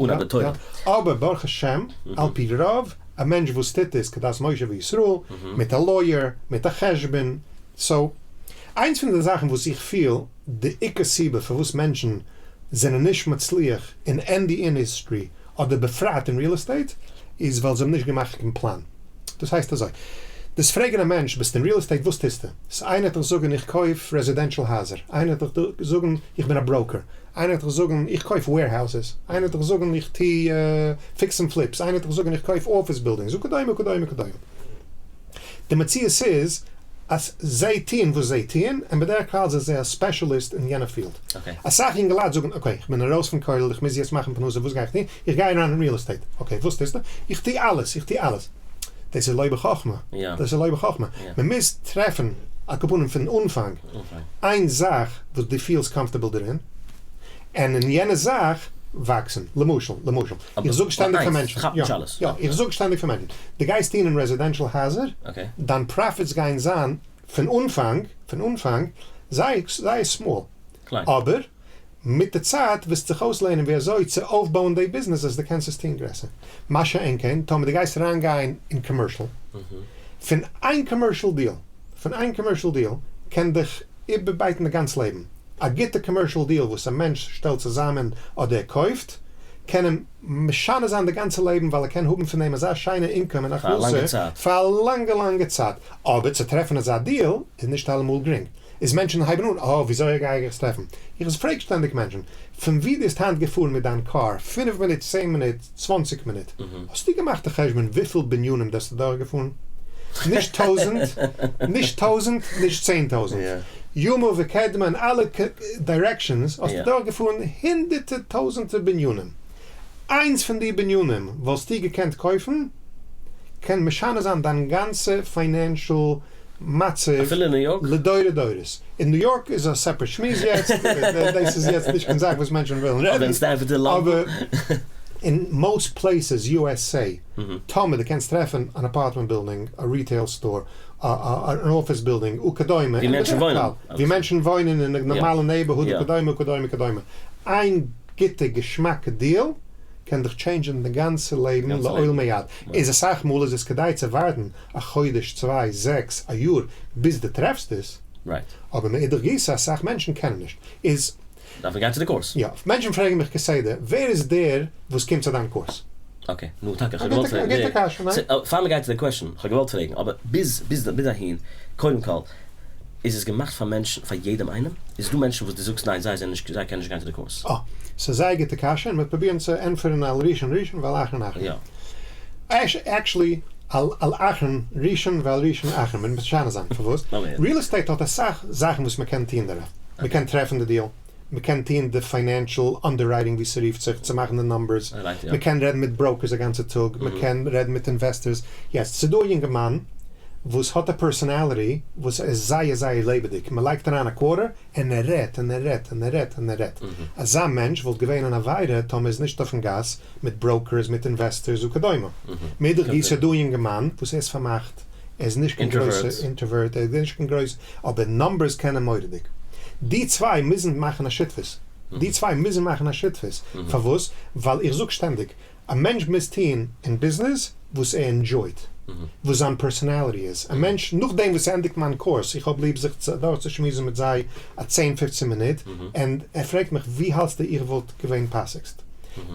אנהייב די תורה. יא, אבער ברוך השם, על פי רוב, א מענטש וואס טוט עס כדת משה וישראל, מיט א לויער, מיט א חשבון, סאו, איינס פון די זאכן וואס איך פיל די עיקר סיבה פארוואס מענטשן זענען נישט מצליח אין עני אינדוסטרי אדער בפרט אין ריעל עסטעיט איז ווייל זיי האבן נישט געמאכט קיין פלאן. דאס הייסט אזוי, דו'סט פרעגן א מענטש ביסט אין ריעל עסטעיט וואס טוסטו? סאו איינער וועט דיך זאגן איך קויף רעזידענשאל הייזער, איינער וועט דיך זאגן איך בין א בראוקער, איינער וועט דיך זאגן איך קויף וועירהאוזעס, איינער וועט דיך זאגן איך טו פיקס און פליפס, איינער וועט דיך זאגן איך קויף אפיס בילדינגס וכדומה וכדומה וכדומה. די מציאות איז אז זיי טוען וואס זיי טוען, און בדרך כלל זענען זיי א ספעשעליסט אין יענע פיעלד. אסאך יונגעלייט זאגן okay איך בין ארויס פון כולל איך מוז יעצט מאכן פרנסה וואס גיי איך טון? איך גיי אריין אין ריעל עסטעיט. Okay וואס טוסטו? איך טו אלעס איך טו אלעס. דאס איז לא בחכמה. דאס איז לא בחכמה. מען מוז טרעפן על כל פנים פון אנפאנג איין זאך וואס דו פילסט comfortable דערין, און אין יענע זאך וואקסן. למשל, למשל, איך זאג שטענדיג פאר מענטשן, יא, יא, איך זאג שטענדיג פאר מענטשן, דו גייסט טון אין רעזידענשאל הייזער, דיין profits גייען זיין פון אנפאנג, פון אנפאנג, זייער, זייער small, אבער מיט די צייט וועסטו זיך אויסלערנען ווי אזוי צו אויפבויען די ביזנעס אז דו קענסט עס טון גרעסער. מה שאין כן, טאמער דו גייסט אריינגיין אין commercial, פון איין commercial deal, פון איין commercial deal קען דיך איבערבייטן די גאנץ לעבן. א גוטע commercial deal וואס א מענטש שטעלט צוזאמען אדער ער קויפט, קען אים משנה זיין די גאנצע לעבן ווייל ער קען האבן פון דעם אזא שיינע income און הכנסה פאר א לאנגע לאנגע צייט. אבער צו טרעפן אזא deal איז נישט אלעמאל גרינג. איז מענטשן הייבן אן, אה וויאזוי גיי איך עס טרעפן? איך פרעג שטענדיג מענטשן, פון ווי דו ביסט היינט געפארן מיט דיין קאר, פינף מינוט, צען מינוט, צוואנציג מינוט, האסטו געמאכט א חשבון וויפיל בנינים דו האסט אדורכגעפארן? נישט טויזענט, נישט טויזענט, נישט 10,000. ימה וקדמה אין אלע directions האסטו דורכגעפארן הונדערטער טויזענטער בנינים. איינס פון די בנינים וואלסטו געקענט קויפן, קען משנה זיין דיין גאנצע financial מצב אפילו אין ניו יארק? לדורי דורות. אין ניו יארק איז א separate שמועס יעצט, דאס איז יעצט נישט קיין זאך וואס מענטשן ווילן רעדן, אבער אין most places USA, טאמער דו קענסט טרעפן אן apartment building, א retail store, אן אפיס בילדינג וכדומה, ווי מענטשן וואוינען, ווי מענטשן וואוינען אין א נארמאלע neighborhood וכדומה וכדומה וכדומה, איין גוטע געשמאקע deal קען דיך change ען די גאנצע לעבן לעולמי עד, איז אסאך מאל איז עס כדאי צו ווארטן א חודש, צוויי, זעקס, א יאר, ביז דו טרעפסט עס, אבער מאידך גיסא אסאך מענטשן קענען נישט, איז. דארף מען גיין צו די קורס. יא, מענטשן פרעגן מיך כסדר, ווער איז דער וואס קומט צו דיין קורס? Okay, נו טאקע, כ'האב געוואלט פרעגן. א גוטע קשיא, ניין? פאר מ'גייט צו די question, כ'האב געוואלט פרעגן, אבער ביז ביז ביז אהין, קודם כל, איז עס געמאכט פאר מענטשן, פאר יעדעם איינעם? איז דא מענטשן וואס דו זאגסט ניין זיי זענען נישט, זיי קענען נישט גיין צו די קורס? אה, ס'איז זייער גוטע קשיא, און מ'וועט פרובירן צו ענטפערן על ראשון ראשון ועל אחרון אחרון. יא. Actually, על על אחרון ראשון ועל ראשון אחרון, מ'וועט משנה זיין, פארוואס? ריעל עסטעיט האט אסאך זאכן וואס מ'קען טון דערויף. מ'קען טרעפן די deal, מ'קען טון די financial underwriting ווי ס'רופט זיך, צו מאכן די numbers, מ'קען רעדן מיט brokers א גאנצע טאג, מ'קען רעדן מיט investors. יעצט, ס'דא א יונגערמאן וואס האט א personality וואס איז זייער זייער לעבעדיג, מ'לייגט אריין א quarter און ער רעדט און ער רעדט און ער רעדט און ער רעדט. אזא מענטש וואלט געווען אן עבירה טאמער איז נישט אויפן גאס מיט brokers מיט investors וכדומה. מאידך גיסא דא א יונגערמאן וואס ער איז פארמאכט, ער איז נישט קיין גרויסע introvert, ער איז נישט קיין גרויס, אבער numbers קען ער מורא'דיג. די צוויי מוזן מאכן א שותפות. די צוויי מוזן מאכן א שותפות. פארוואס? ווייל איך זאג שטענדיג, א מענטש מוז טוהן אין ביזנעס וואס ער enjoy ט, וואס זיין personality איז. א מענטש, נאכדעם וואס ער ענדיגט מיין קורס, איך האב ליב זיך אדורכצושמועסן מיט זיי א צען פופצן מינוט, און ער פרעגט מיך ווי האלטסטו איך וואלט געווען פאסיגסט?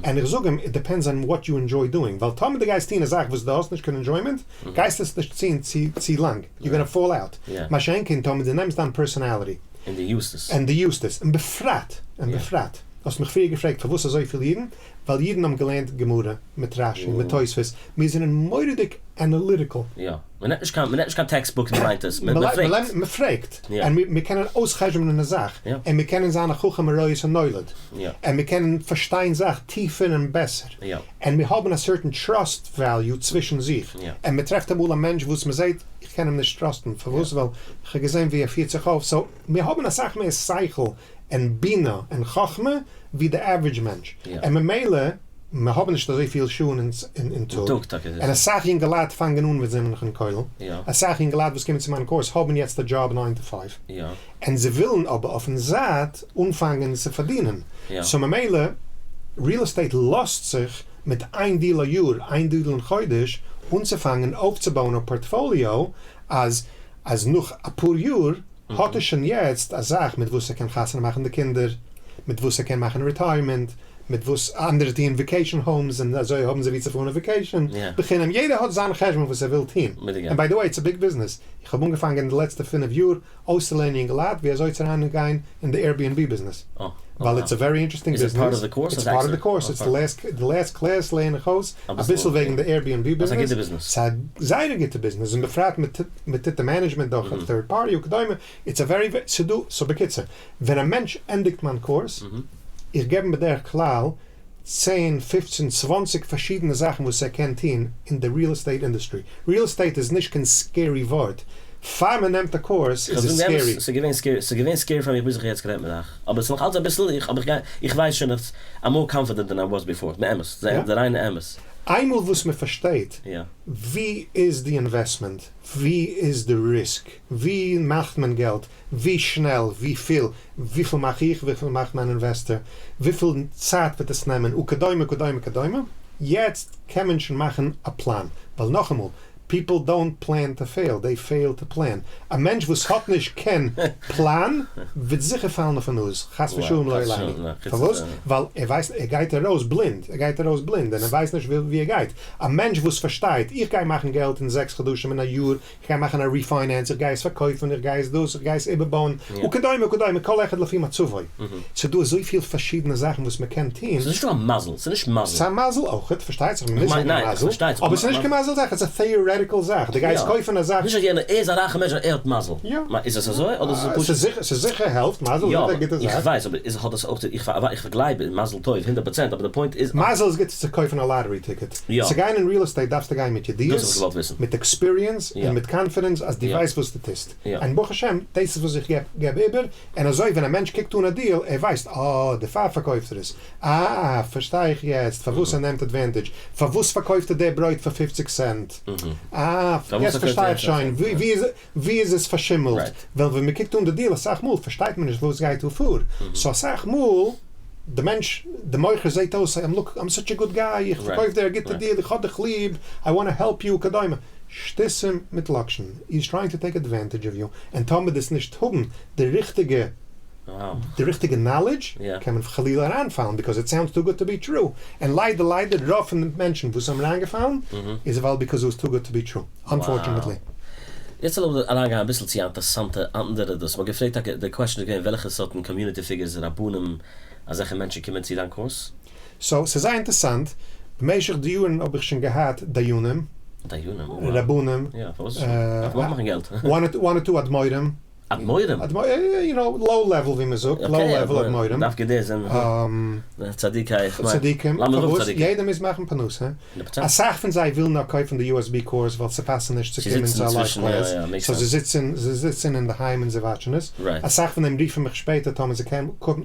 און איך זאג אים, it depends on what you enjoy doing, ווייל טאמער דו גייסט טוהן א זאך וואס דו האסט נישט קיין enjoyment, גייסטו עס נישט טוהן צו לאנג, you're gonna fall out. מה שאין כן טאמער דו נעמסט דיין personality. און דו use ט עס. און דו use ט עס. און בפרט, און בפרט, האסט מיך פריער געפרעגט פארוואס אזויפיל אידן, ווייל אידן האבן געלערנט גמרא מיט רשי מיט תוספות, מיר זענען מורא'דיג analytical. יא, מען נעמט נישט קיין, מען נעמט נישט קיין textbook און מען ליינט עס, מען פרעגט. מען פרעגט, און מיר קענען אויס'חשבונ'ען א זאך, און מיר קענען זיין א חכם הרואה את הנולד, און מיר קענען פארשטיין זאך טיפער און בעסער, און מיר האבן א certain trust value צווישן זיך, און מען טרעפט אמאל א מענטש וואס מען זעט, איך קען אים נישט trust ן, פארוואס? ווייל איך האב געזען ווי ער פירט זיך אויף, so מיר האבן אסאך מער שכל. און בינה און חכמה ווי די average מענטש, און ממילא מיר האבן נישט אזוי פיל שעה'ן אין טאג, און אסאך יונגעלייט פאנגען אן ווען זיי זענען נאך אין כולל, אסאך יונגעלייט וואס קומען צו מיין קורס האבן יעצט א דזשאב nine to five, און זיי ווילן אבער אויפן זייט אנפאנגען צו פארדינען, so ממילא real estate לאזט זיך מיט איין deal א יאר, איין deal אין חודש, אנצופאנגען אויפצובויען א portfolio אז אז נאך אפאר יאר האט ער שוין יעצט א זאך מיט וואס ער קען חתונה מאכן די קינדער, מיט וואס ער קען מאכן retirement, מיט וואס אנדערע טוען vacation homes און אזוי האבן זיי ווי צו פארן אויף vacation בחינם, יעדער האט זיין חשבון וואס ער וויל טון, און by the way it's a big business, איך האב אנגעפאנגען די לעצטע פינף יאר אויסצולערנען יונגעלייט ווי אזוי צו אריין גיין אין די Airbnb ביזנעס, ווייל it's a very interesting business, it's part of the course, it's די last class לערן איך אויס אביסל וועגן די Airbnb ביזנעס, ס'איז א זייער גוטע ביזנעס און בפרט מ'טוט די management דורך א third party וכדומה, it's a very ס'דא, so בקיצור, ווען א מענטש ענדיגט מיין קורס, איך געב אים בדרך כלל צען, פופצן, צוואנציג פארשידענע זאכן וואס ער קען טון אין די real estate industry. Real estate איז נישט קיין scary ווארט. פאר מען נעמט א קורס איז עס scary. ס'איז געווען scary, ס'איז געווען scary פאר מיך ביז איך האב יעצט גערעדט מיט אייך. אבער ס'איז נאך אלץ אביסל, איך, אבער איך גיי, איך ווייס שוין אז I'm more confident than I was before. באמת, די ריינע אמת. איינמאל וואס מען פארשטייט ווי איז די investment, ווי איז די risk, ווי מאכט מען געלט, ווי שנעל, וויפיל, וויפיל מאך איך, וויפיל מאכט מיין investor, וויפיל צייט וועט עס נעמען, וכדומה וכדומה וכדומה, יעצט קען מען שוין מאכן א פלאן, ווייל נאכאמאל, people don't plan to fail, they fail to plan, א מענטש וואס האט נישט קיין פלאן וועט זיכער פאלן אויפן נאז, חס ושלום לא עלינו, פארוואס? ווייל ער ווייסט, ער גייט ארויס בלינד, ער גייט ארויס בלינד און ער ווייסט נישט ווי ער גייט, א מענטש וואס פארשטייט, איך גיי מאכן געלט אין זעקס חדשים, אין א יאר, איך גיי מאכן א refinance, איך גיי עס פארקויפן, איך גיי עס דאס, איך גיי עס איבערבויען, וכדומה וכדומה, כל אחד לפי מצבו. ס'איז דא אזויפיל פארשידענע זאכן וואס מען קען טון. ס'איז נישט דא א מזל, ס'איז נישט מזל. ס'איז א מזל אויכעט, פארשטייט זיך, מ'מוז האבן מזל, אבער ס'איז נישט קיין מזל זאך, ס'איז א theoretical זאך, דו גייסט קויפן א זאך. נישט אז יענער, ער איז א רייכער מענטש און ער האט מזל. יא. איז עס אזוי אדער איז עס פשוט. ס'איז זיכער העלפט, מזל איז זיכער א גוטע זאך. איך ווייס, אבער איז האט עס אויך, איך גלייב אין מזל טוב הונדערט פראצענט, אבער די point איז. מזל איז גוט צו קויפן א lottery ticket. יא. צו גיין אין real estate דארפסטו גיין מיט ידיעות, דאס האב איך געוואלט וויסן. מיט experience, יא. און מיט confidence אז דו יא. ווייסט וואס דו טוסט. יא. און ברוך השם, דאס איז וואס איך געב געב איבער, און אזוי ווען א מענטש קוקט אן א deal, ער ווייסט, אה, דערפאר פארקויפט ער עס. אה, פארשטיי איך יעצט פארוואס ער נעמט advantage. פארוואס פארקויפט ער די ברויט פאר פופציג סענט. אה, פארוואס יעצט פארקויפט פארשטיי ער איך שוין. ווי ווי איז ווי איז עס פארשימלט. Right. ווייל ווען מ'קוקט אן די deal אסאך מאל פארשטייט מען נישט וואס גייט דא פאר. So אסאך מאל. די מענטש, די מוכר זעהט אויס, I'm look, I'm such a good guy, איך פארקויף דיר א גוטע deal, איך האב דיך ליב, I wanna help you וכדומה. שטותים מיט לאקשן, he is trying to take advantage of you, און טאמער דאס נישט האבן די ריכטיגע, די ריכטיגע knowledge, קען מען חלילה אריינפאלן, because it sounds too good to be true, און ליידער ליידער רוב פון די מענטשן וואס האבן אריינגעפאלן, איז ווייל because it was too good to be true, unfortunately. יעצט לאמיר אריינגיין אביסל צו א אינטערסאנטע אנדערע דאס, מ'האט געפרעגט טאקע, די question איז געווען וועלכע סארטן community figures, רבנים, אזעלכע מענטשן קומען צו דיין קורס? So, ס'איז זייער אינטערסאנט, במשך די יארן האב איך שוין געהאט דיינים, דיינים, וואו. רבנים, יא, פארוואס נישט? דארף מען אויך מאכן געלט. One or two אדמורים. אדמורים? You know, low level ווי מ'זאגט, low level אדמורים. דווקא די זענען צדיקי, איך מיין, צדיקים, לאמיר זאגן פארוואס? צדיקים. יעדער מוז מאכן פרנסה. הונדערט פראצענט. אסאך פון זיי ווילן נאר קויפן די USB קורס ווייל זיי פאסן נישט צו קומען צו א live class, so זיי זיצן זיי זיצן אינדערהיים און זיי וואטשן עס. אסאך פון דעם רופן מיך שפעטער טאמער זיי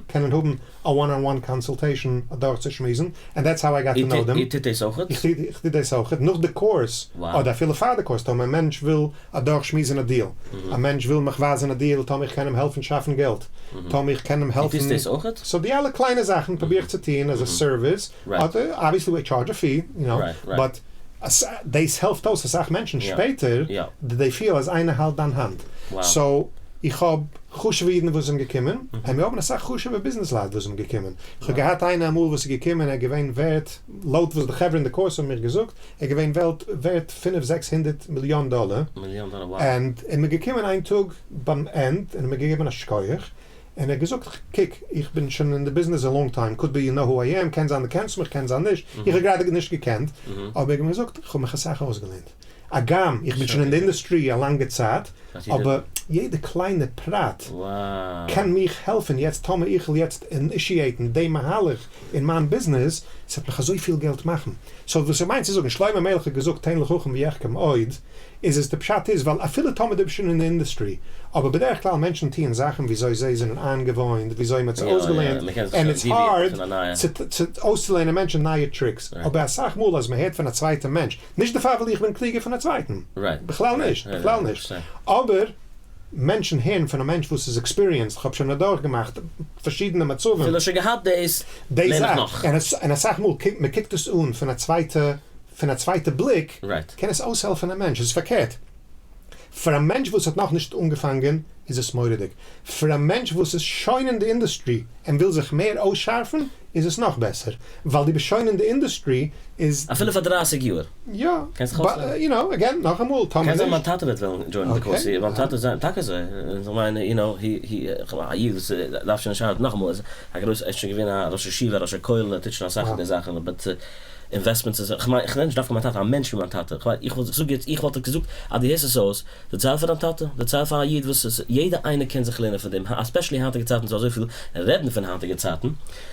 קענען האבן א one on one consultation אדורכצושמועסן, and that's how I got to know them. איר טוט דאס אויכעט? איך טו דאס אויכעט, נאך די קורס, אדער אפילו פאר די קורס, טאמער א מענטש וויל אדורכשמועסן א deal, א מענטש וויל מיך ווייזן א deal, טאמער איך קען אים העלפן שאפן געלט, טאמער איך קען אים העלפן. דו טוסט דאס אויכעט? So די אלע קליינע זאכן פרוביר איך צו טון as a service, אדער obviously we charge a fee, you know, but דאס העלפט אויס אסאך מענטשן שפעטער, they feel אז איינער האלט דיין האנט. So איך האב חשוב'ע אידן וואס זענען געקומען, און מיר האבן אסאך חשוב'ע ביזנעס לייט וואס זענען געקומען. איך האב געהאט איינער אמאל וואס איז געקומען, ער איז געווען ווערט, לויט וואס די חברה אין די קורס האבן מיר געזאגט, ער איז געווען וועלט ווערט פינף זעקס הונדערט מיליאן דאלער, מיליאן דאלער wow. און ער מיר געקומען איין טאג ביים end און ער מיר געגעבן א שכוח, און ער האט געזאגט קוק איך בין שוין אין די ביזנעס a long time, could be you know who I am, קען זיין דו קענסט מיך קען זיין נישט, איך האב גראדע נישט געקענט, אבער ער האט מיר געזאגט איך האב מיך אסאך אויסגעלערנט. הגם איך בין שוין אין די אינדוסטרי א לאנגע צייט, אבער יעדע קליינע פרט קען מיך העלפן יעצט טאמער איך וויל יעצט אינישיעיטן די מהלך אין מיין ביזנעס, ס'וועט מיך אזויפיל געלט מאכן. סאו וואס איך מיין צו זאגן, שלמה המלך האט געזאגט תן לחכם ויחכם עוד, איז עס די פשט איז ווייל אפילו טאמער דו ביסט שוין אין די אינדוסטרי, אבער בדרך כלל מענטשן טוען זאכן וויאזוי זיי זענען איינגעוואוינט, וויאזוי מ'האט זיי אויסגעלערנט, ענד איטס הארד צו אויסצולערנען מענטשן נייע טריקס, אבער אסאך מאל אז מ'הערט פון א צווייטע מענטש, נישט דערפאר ווייל איך בין קלוגער פון א צווייטן, בכלל נישט, בכלל נישט, אבער מענטשן הערן פון א מענטש וואס איז עקספיריענסד, כ'האב שוין אדורך געמאכט פארשידענע מצבים, אפילו שוין געהאט דאס, לערן איך נאך. און אסאך מאל קוקט מען קוקט עס אן פון א צווייטע פון א צווייטע בליק, קען עס אויסהעלפן א מענטש, עס איז פארקערט, פאר א מענטש וואס האט נאכנישט אנגעפאנגען איז עס מורא'דיג, פאר א מענטש וואס איז שוין אין די אינדוסטרי און וויל זיך מער אויסשארפן איז עס נאך בעסער, ווייל דו ביסט שוין אין די אינדוסטרי איז. אפילו פאר דרייסיג יאר. יא, קענסט זיך אויסלערנען. יו נאו, עגעין, נאכאמאל, טאמער נישט. קען זיין מיין טאטע וועט וועלן דזשוינען די קורס, מיין טאטע איז טאקע אזוי, איך מיין, יו נאו, הי הי, א איד וואס דארף שוין נישט ארבעטן, נאכאמאל, איז א גרויסע, ער איז שוין געווען א ראש ישיבה, ראש הכולל, ער טוט שוין אסאך אין די זאכן, באט אינוועסטמענטס איז, כ'מיין, כ'רעד נישט דווקא מיין טאטע, א מענטש ווי מיין טאטע, כ'מיין, איך וואלט, כ'זאג יעצט, איך וואלט געזאגט אז דו הערסט עס אויס, דערצייל פאר דיין טאטע, דערצייל פאר א איד וואס עס, יעדער איינער קען זיך לערנען פון דעם, עספעשעלי היינטיגע צייטן ס'דא אזויפיל רעדן פון היינטיגע צייטן.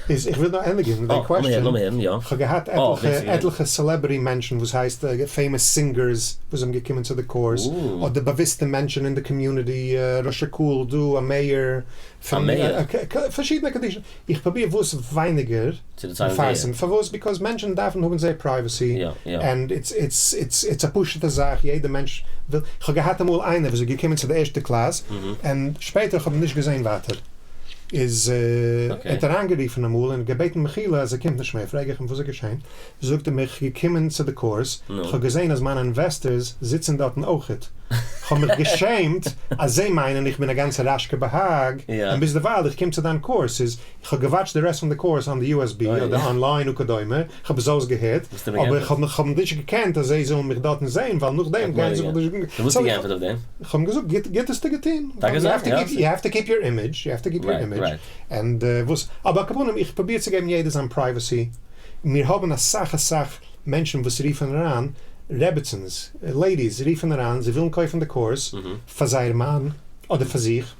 איז איך וויל נאר ענדיגן די קוועסטשען, לאמיר הערן, יא. כ'האב געהאט עטליכע עטליכע סעלעבריטי מענטשן וואס הייסט פעימאס סינגערס וואס זענען געקומען צו די קורס, אדער באוויסטע מענטשן אין די קאמיוניטי, ראש הקהל דא, א מעיאר, א מעיאר? פארשידענע קאנדישאנס, איך פרוביר וואס ווייניגער צו דערציילן מפרסם, פארוואס? ביקאוז מענטשן דארפן האבן זייער פרייוועסי, ענד איטס איטס איטס איטס א פשוטע זאך, יעדע מענטש וויל, איך האב געהאט אמאל איינער וואס איז געקומען צו די ערשטע קלאס, ענד שפעטער איך האב אים נישט געזען ווייטער, איז ער האט אריינגערופן אמאל און געבעטן מחילה אז ער קומט נישט מער, פרעג איך אים וואס איז געשען, זאגט ער מיר איך געקומען צו די קורס, איך האב געזען אז מיינע אינוועסטערס זיצן דארטן אויכעט, איך האב מיך געשעמט אז זיי מיינען איך בין א גאנצע רשכבה"ג, און ביזדערווייל איך קום צו דיין קורס איז איך האב געוואטשט די רעסט פון די קורס אן די יו עס בי אדער אנליין וכדומה, איך האב עס אויסגעהערט, אבער איך האב מיך האב נישט געקענט אז זיי זאלן מיך דארטן זען ווייל נאכדעם גייען זיי מיך נישט. וואס האסטו געענטפערט אויף דעם? איך האב אים געזאגט גוט גוט האסטו געטון, יו העוו טו קיפ יור אימעדזש, יו העוו טו קיפ יור אימעדזש, ענד וואס, אבער על כל פנים איך פרוביר צו געבן יעדער זיין פרייוועסי, מיר האבן אסאך אסאך מענטשן וואס רופן אריין, רעבעצינס, לעידיס רופן אריין, זיי ווילן קויפן די קורס פאר זייער מאן אדער פאר זיך,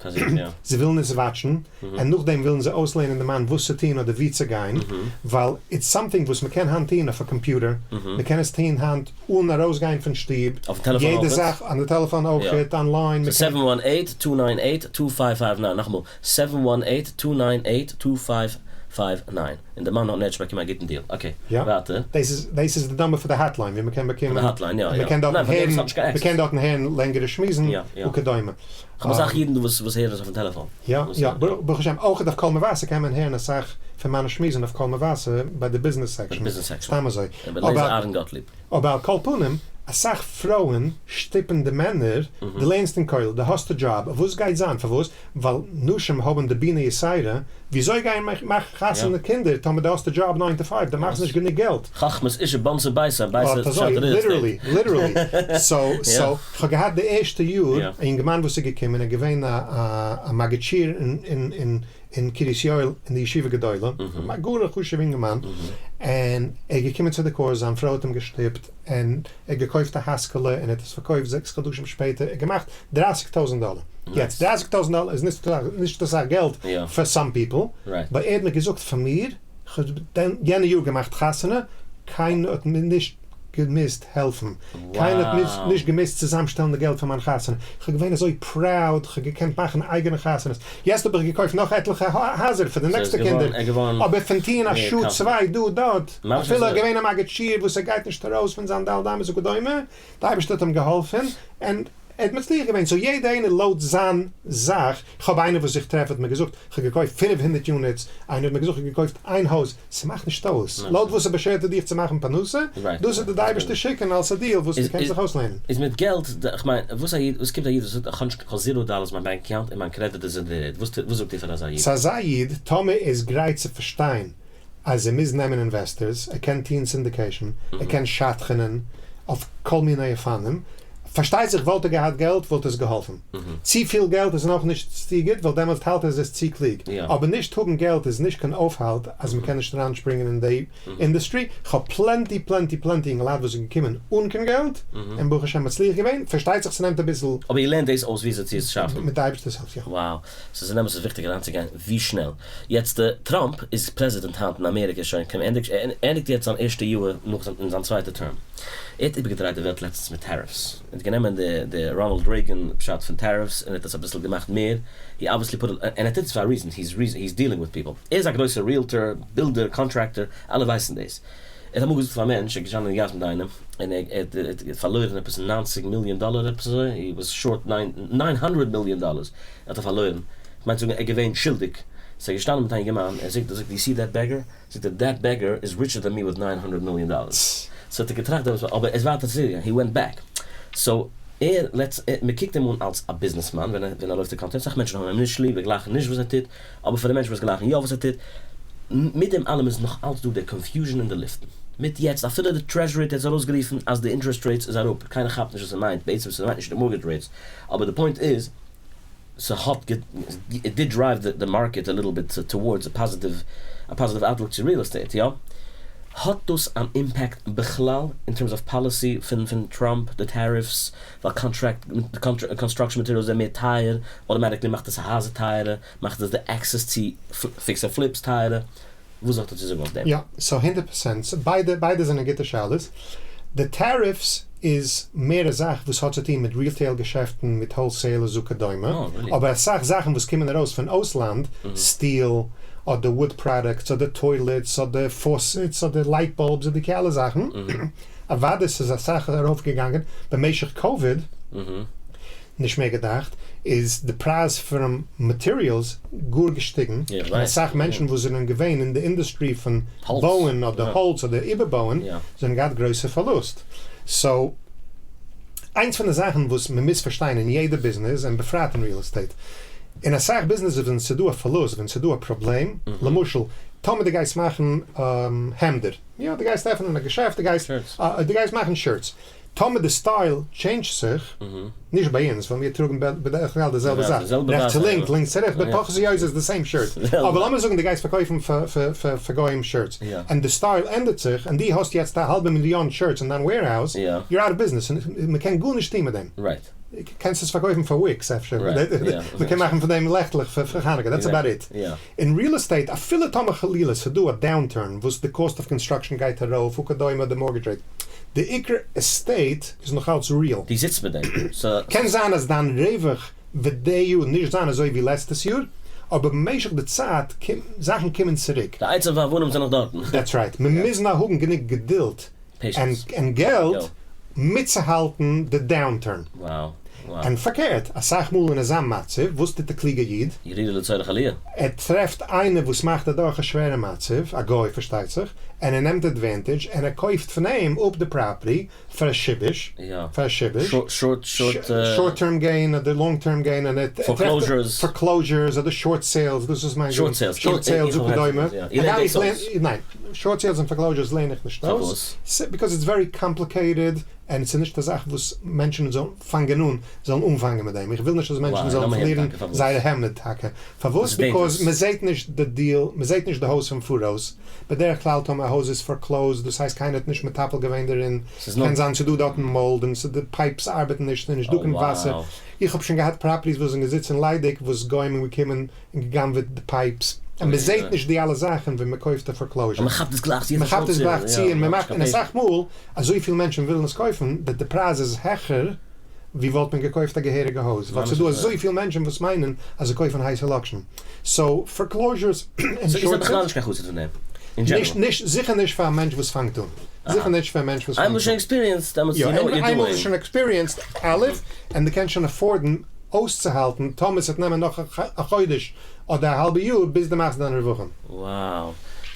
זיי ווילן עס וואטשן, און נאכדעם ווילן זיי אויסלערנען די מאן וואס צו טון אדער וואו צו גיין, ווייל איטס סאמטינג וואס מ'קען היינט טון אויף א קאמפיוטער, מ'קען עס טון היינט אן ארויסגיין פון שטוב, יעדע זאך, אויפן טעלעפאן אויכעט, אנליין, סאו סעווען וואן עיט טו ניין עיט טו פייוו פייוו ניין, נאכאמאל, סעווען וואן עיט טו ניין עיט טו פייוו פייוו ניין, און די מאן האט נעטש באקומען א גוטן דיעל, אקעי, ווייטער. דאס איז דאס איז די נומבער פאר די האטליין ווי מ'קען באקומען, פאר די האטליין, יא יא, מ'קען דארטן הערן, מ'קען דארטן הערן לענגערע שמועסן וכדומה. כ'האב אסאך אידן דא וואס הערן עס אויפן טעלעפאן. יא יא, ברוך השם, אויך אויף קול מבשר קען מען הערן אסאך פון מיינע שמועסן אויף קול מבשר ביי די ביזנעס סעקשאן, סתם אזוי. אבער על כל פנים, אסאך פרויען שטופן די מענער, דו לערנסט אין כולל, דו האסט א דזשאב, וואס גייט זיין? פארוואס? ווייל נשים האבן די בינה יתירה, וויאזוי גייען מאכן חתונה קינדער טאמער דו האסט א דזשאב ניין טו פייוו, דו מאכסט נישט גענוג געלט. חכמת אשה בנתה ביתה, ביתה אט אזוי, ליטערלי, ליטערלי, סאו, סאו, כ'האב געהאט די ערשטע יאר, א יונגערמאן וואס איז געקומען, ער איז געווען א א מגיד שיעור אין אין אין קרית יואל אין די ישיבה גדולה, א גאר א חשוב'ע יונגערמאן, און ער איז געקומען צו די קורס, זיין פרוי האט אים געשטופט, און ער האט געקויפט א הייזקעלע און ער האט עס פארקויפט זעקס חדשים שפעטער, ער האט געמאכט דרייסיג טויזענט דאלער, יעצט דרייסיג טויזענט דאלער איז נישט אסאך געלט פאר סאם פיפל, באט ער האט מיר געזאגט פאר מיר, כ'האב יענע יאר געמאכט חתונה, קיינער האט מיר נישט געמוזט העלפן, קיינער האט מיר נישט געמוזט צוזאמשטעלן די געלט פאר מיין חתונה, כ'בין געווען אזוי פראוד, כ'האב געקענט מאכן אייגענע חתונות, יעצט האב איך געקויפט נאך עטליכע הייזער פאר די נעקסטע קינדער, אבער פון טוהן א שעה צוויי דא דארט, אפילו ער געווען א מגיד שיעור וואס ער גייט נישט ארויס פון זיין ד' אמות וכדומה, די אייבערשטער האט אים געהאלפן און ער האט מצליח געווען, סאו יעדע איינער לויט זיין זאך, איך האב איינער וואס איך טרעף האט מיר געזאגט איך האב געקויפט 500 יוניטס, איינער האט מיר געזאגט איך האב געקויפט איין הויז, ס'מאכט נישט אויס, לויט וואס איז באשערט דיך צו מאכן פרנסה, דאס וועט דיר די אייבערשטער שיקן אלס א דיעל וואס דו קענסט זיך אויסלערנען. איז מיט געלט, כ'מיין, וואס א איד, וואס קומט א איד וואס זאגט איך האב נישט, כ'האב זירא דאלערס אין מיין באנק אקאונט און מיין קרעדיט איז אין די רעד, וואס זאגט איר פאר אזא איד? סא אזא איד, טאמער איז גרייט צו פארשטיין אז ער מוז נעמען אינוועסטערס, ער קען טוהן סינדיקעישאן, ער קען שדכנ'ען אויף כל מיני אופנים. פארשטייט זיך וואלט ער געהאט געלט וואלט עס געהאלפן. צופיל געלט איז נאך נישט צו גוט ווייל דעמאלטס האלט ער זיך צו קלוג. אבער נישט האבן געלט איז נישט קיין אויפהאלט אז מ'קען נישט אריינשפרינגען אין די אינדוסטרי. כ'האב plenty plenty plenty אינגעלייט וואס זענען געקומען אן קיין געלט און ברוך השם מצליח געווען. פארשטייט זיך ס'נעמט אביסל. אבער איר לערנט דאס אויס וויאזוי צו עס שאפן. מיט די אייבערשטער'ס הילף יא. Wow. ס'איז אמת ס'איז וויכטיג אריינצוגיין ווי שנעל. יעצט טראמפ איז פרעזידענט היינט אין אמעריקע שוין קען ענדיגט ער ענדיגט יעצט זיין ערשטע יאהר נאך זיין אין זיין צווייטע term. ער האט איבערגעדרייט די וועלט לעצטנס מיט tariffs. ער האט גענומען די די ראנאלד רעיגען פשט פון tariffs און ער האט עס אביסל געמאכט מער. He obviously put און ער טוט עס פאר א reason, he's he's dealing with people. ער איז א גרויסער realtor, builder, contractor, אלע ווייסן דאס. ער האט אמאל געזאגט פאר א מענטש, ער איז געשטאנען אין די גאס מיט איינעם, און ער האט פארלוירן עפעס 90 מיליאן דאלער עפעס אזוי, he was short 900 million dollars האט ער פארלוירן, כ'מיין צו זאגן ער איז געווען שולדיג, ס'איז געשטאנען מיט א אינגערמאן, ער זאגט, ער זאגט, you see that beggar? זאגט ער, that beggar is richer than me with 900 million dollars. So האט ער געטראכט דעמאלטס, אבער ער איז ווייטער צוריקגעגאנגען, he went back. So ער לעצט, מען קוקט אים אן אלס א ביזנעסמאן ווען ער ווען ער לויפט די קאנטרי, אסאך מענטשן האבן אים נישט ליב, זיי גלייכן נישט וואס ער טוט, אבער פאר די מענטשן וואס גלייכן יא וואס ער טוט, מיט דעם אלעם איז נאך אלץ דא דער confusion אין די לופטן. מיט יעצט, אפילו די Treasury האט יעצט ארויסגערופן אז די interest rates איז אראפ, קיינער כאפט נישט וואס ער מיינט, בעצם ס'מיינט נישט די mortgage rates, אבער די point איז, ס'האט it did drive the market a little bit towards a positive a positive outlook צו real estate, יא? האט דאס אן impact בכלל אין terms of policy פון פון טראמפ, די tariffs, ווייל contract construction materials זענען מער טייער, automatically מאכט עס הייזער טייערער, מאכט עס די access צו fix and flips טייערער, וואס האט ער צו זאגן אויף דעם? יא, so 100%, ביידע ביידע זענען גוטע שאלות. די tariffs איז מער א זאך וואס האט צו טון מיט retail געשעפטן, מיט wholesalers וכדומה, אבער אסאך זאכן וואס קומען ארויס פון אויסלאנד, steel, אדער wood products, אדער toilets, אדער faucets, אדער light bulbs, אדער כאלה זאכן, אוודאי ס'איז אסאך ארויפגעגאנגען במשך COVID. נישט מער געדאכט, איז די פרייז פון materials גאר געשטיגן, און אסאך מענטשן וואס זענען געווען אין די אינדוסטרי פון בויען אדער האלץ אדער איבערבויען, זענען געהאט גרויסע פארלוסט. So, איינס פון די זאכן וואס מען מוז פארשטיין אין יעדע ביזנעס, און בפרט אין real estate, אין אסאך ביזנעסער ווען ס'איז דא א פארלוסט, ווען ס'איז דא א פראבלעם, למשל, טאמער דו גייסט מאכן העמדער, יא, דו גייסט עפענען א געשעפט, דו גייסט, דו גייסט מאכן shirts, טאמער די style טשעינדזשט זיך, נישט ביי אונז, ווייל מיר טראגן בדרך כלל די זעלבע זאך, רעכטס צו לינק, לינקס צו רעכטס, but פחות או יותר איז די same shirt. אבער לאמיר זאגן דו גייסט פארקויפן פאר גוים shirts, און די style ענדערט זיך, און דו האסט יעצט א האלבע מיליאן shirts אין דיין warehouse, you're out of business, און מ'קען גארנישט טון מיט דעם. קענסט עס פארקויפן פאר wicks אפשר, מ'קען מאכן פון דעם לעכטלעך פאר חנוכה, that's about it. אין real estate, אפילו טאמער חלילה ס'דא א downturn וואס די cost of construction גייט ארויף וכדומה די mortgage rate, די עיקר estate איז נאך אלץ real. דו זיצט מיט דעם, סא. קען זיין אז דיין רווח וועט די יאר נישט זיין אזוי ווי לעצטעס יאר, אבער במשך די צייט זאכן קומען צוריק. די עצים ואבנים זענען נאך דארטן. That's right. מען מוז נאר האבן גענוג געדולד און געלט מיטצוהאלטן די downturn. און פארקערט, אסאך מאל אין אזא מצב, וואס טוט די קלוגע איד? ירידה לצורך עליה. ער טרעפט איינער וואס מאכט אדורך א שווערע מצב, א גוי פארשטייט זיך, און ער נעמט advantage און ער קויפט פון אים אפ די property פאר א שיבוש, פאר א שיבוש, short term gain אדער long term gain, און ער טרעפט foreclosures אדער short sales, דאס איז מיין short sales וכדומה, ניין, short sales און foreclosures לערן איך נישט אויס, because it's very complicated, און ס'איז נישט א זאך וואס מענטשן זאלן פאנגען אן, זאלן אנפאנגען מיט דעם, איך וויל נישט אז מענטשן זאלן פארלירן זייער העמד טאקע, פארוואס? Because מען זעט נישט די deal, מען זעט נישט די הויז פון פאראויס, בדרך כלל טאמער א הויז איז foreclosed, דאס הייסט קיינער האט נישט מטפל געווען דערין, קען זיין ס'איז דא דארטן mold און די pipes ארבעטן נישט, ס'איז נישט דא קיין וואסער, איך האב שוין געהאט properties וואס זענען געזיצן ליידיג וואס גוים האבן געקומען און גע'גנב'עט די pipes, און מען זעט נישט די אלע זאכן ווען מען קויפט א foreclosure. מען כאפט עס גלייך צו, מען כאפט עס גלייך צו און מען מאכט, און אסאך מאל אזויפיל מענטשן ווילן עס קויפן, that די פרייז איז העכער ווי וואלט מען געקויפט א געהעריגע הויז, ווייל ס'איז דא אזויפיל מענטשן וואס מיינען אז זיי קויפן הייסע לאקשן. So foreclosures און short sales. בכלל נישט קיין חסיד פון דעם, אין general. נישט, זיכער נישט פאר א מענטש וואס פאנגט אן. זיכער נישט פאר א מענטש וואס פאנגט אן. איינמאל שוין experienced, דעמאלטס you know what you're doing. איינמאל שוין experienced, א', און דו קענסט שוין afford ן אויסצוהאלטן טאמער ס'וועט נעמען נאך א חודש אדער א האלבע יאר ביז דו מאכסט דיינע רווחים. Wow.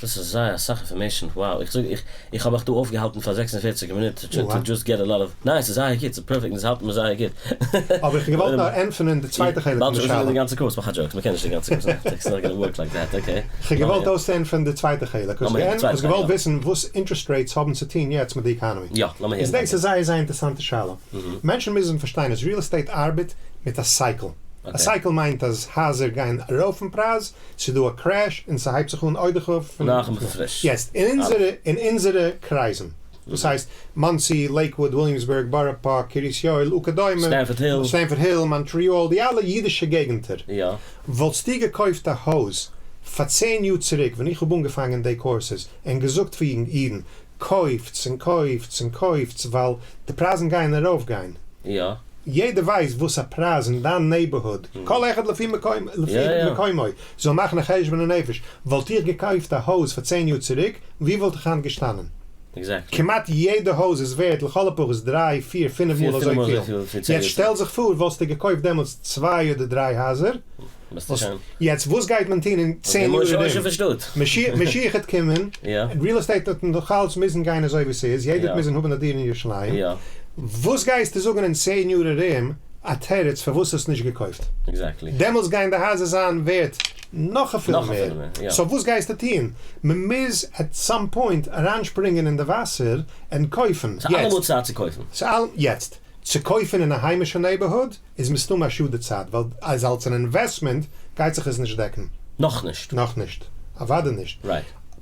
דאס איז זייער אסאך אינפארמעישן, wow, איך זאג איך איך האב מיך דא אויפגעהאלטן פאר 46 מינוט טו דזשאסט געט א לאט אוו, ניין ס'איז זייער גוט, ס'איז פערפעקט און ס'האלט מיר זייער גוט. אבער איך האב געוואלט נאר ענטפערן די צווייטע חלק פון די שאלה. די גאנצע קורס, מאך א דזשאוקס, מ'קען נישט די גאנצע קורס, איטס נאט גאנא ווארק לייק דעט, אקעי. איך האב געוואלט אויסענטפערן די צווייטע חלק, האסט געוואלט וויסן וואס אינטערעסט רעיטס האבן צו טון יעצט מיט די עקאנעמי. יא, לאמיר הערן. איז דאס איז זייער זייער אינטערעסאנטע שאלה. מענטשן מוזן פארשטיין אז ריעל עסטעיט ארבעט מיט א סייקל. א סייקל מיינט אז הייזער גייען ארויף אין פרייז, ס'איז דא א קרעש און ס'הייבט זיך אן אויך אויף פון נאכאמאל פריש. יעצט אין אונזערע אין אונזערע קרייזן, דאס הייסט מאנסי, לעיקוואוד, וויליאמסבורג, בארא פארק, קרית יואל וכדומה, סטעמפארד היל, סטעמפארד היל, מאנטריאל, די אלע אידישע געגנטער, וואלטסטו געקויפט א הויז פאר 10 יאר צוריק ווען איך האב אנגעפאנגען די קורסעס און געזאגט פאר אידן קויפטס און קויפטס און קויפטס ווייל די פרייזן גייען ארויפגיין. יעדער ווייסט וואס א פרייז אין דיין neighborhood, כל אחד לפי מקומו, זאל מאכן א חשבון הנפש, וואלט איך געקויפט א הויז פאר 10 יאר צוריק, ווי וואלט איך היינט געשטאנען? כמעט יעדע הויז איז ווערט לכל הפחות דריי, פיר, פינף מאל אזויפיל. יעצט שטעל זיך פאר וואלסטו געקויפט דעמאלטס צוויי אדער דריי הייזער, יעצט וואס גייט מען טון אין 10 יאר ארום? משיח וועט קומען, ריעל עסטעיט וועט נאכאלץ מוזן גיין אזוי ווי ס'איז, יעדער וועט מוזן האבן א דירה אין ירושלים, וואס גייסטו זאגן אין 10 יאר ארום א תירוץ פארוואס האסט נישט געקויפט? דעמאלטס גייען די הייזער זיין ווערט נאך אפילו מער, סאו וואס גייסטו טון? מ'מוז עט סאם פוינט אריינשפרינגען אין די וואסער און קויפן. ס'איז אלעמאל צייט צו קויפן. יעצט, צו קויפן אין א היימישע neighborhood איז מסתמא א שאד די צייט, ווייל אז אלס אן אינוועסטמענט גייט זיך עס נישט דעקן. נאכנישט. נאכנישט. אוודאי נישט.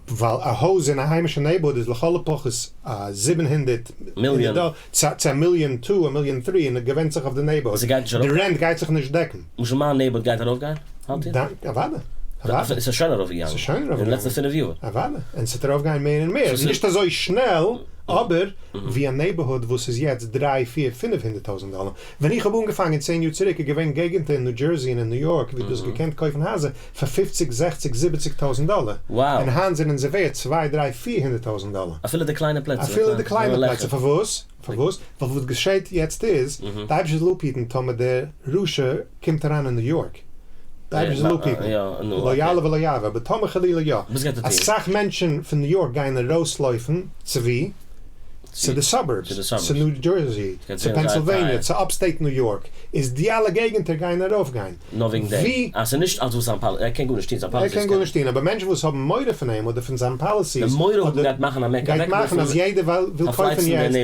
ווייל א הויז אין א היימישע neighborhood איז לכל הפחות א 700 מיליאן. צו א מיליאן two, א מיליאן three, און געווענדט זיך אויף די neighborhood. די רענט גייט זיך נישט דעקן. למשל מיין neighborhood גייט ארויפגיין? האלט איר? אוודאי. אוודאי. ס'איז שוין ארויפגעגאנגען. ס'איז שוין ארויפגעגאנגען. אין די לעצטע 5 יאר. אוודאי. און ס'וועט ארויפגיין מער און מער. נישט אזוי שנעל, אבער ווי א neighborhood וואס איז יעצט דריי, פיר, 500,000 דאלער. ווען איך האב אנגעפאנגען 10 יאר צוריק איז געווען געגנטער אין ניו דזשערסי און אין ניו יארק ווי דו האסט געקענט קויפן הייזער פאר 50, 60, 70 טויזנט דאלער. און היינט זענען זיי ווערט צוויי, דריי, 400,000 דאלער. אפילו די קליינע פלעצער. אפילו די קליינע פלעצער. פארוואס? פארוואס? ווייל וואס געשעט יעצט איז, די אייבערשטער זאל אפהיטן טאמער דער רשע קומט אריין אין ניו יארק. די אייבערשטער זאל אפהיטן. לא יעלה ולא יעבור. אבער טאמער חלילה יא. אסאך מענטשן פון ניו יארק גייען ארויסלויפן צו ווי? צו די suburbs, צו ניו דזשערסי, צו פענסילוועניע, צו אפסטעיט ניו יארק, איז די אלע געגנטער גייען ארויפגיין. נאר וועגן דעם. אז ס'איז נישט אלס וואס זיין פאליסי, ער קען גארנישט טון, זיין פאליסיס ער קען גארנישט טון, אבער מענטשן וואס האבן מורא פון אים אדער פון זיין פאליסיס, די מורא האבן גייט מאכן א מעקה, גייט מאכן אז יעדער וויל קויפן יעצט,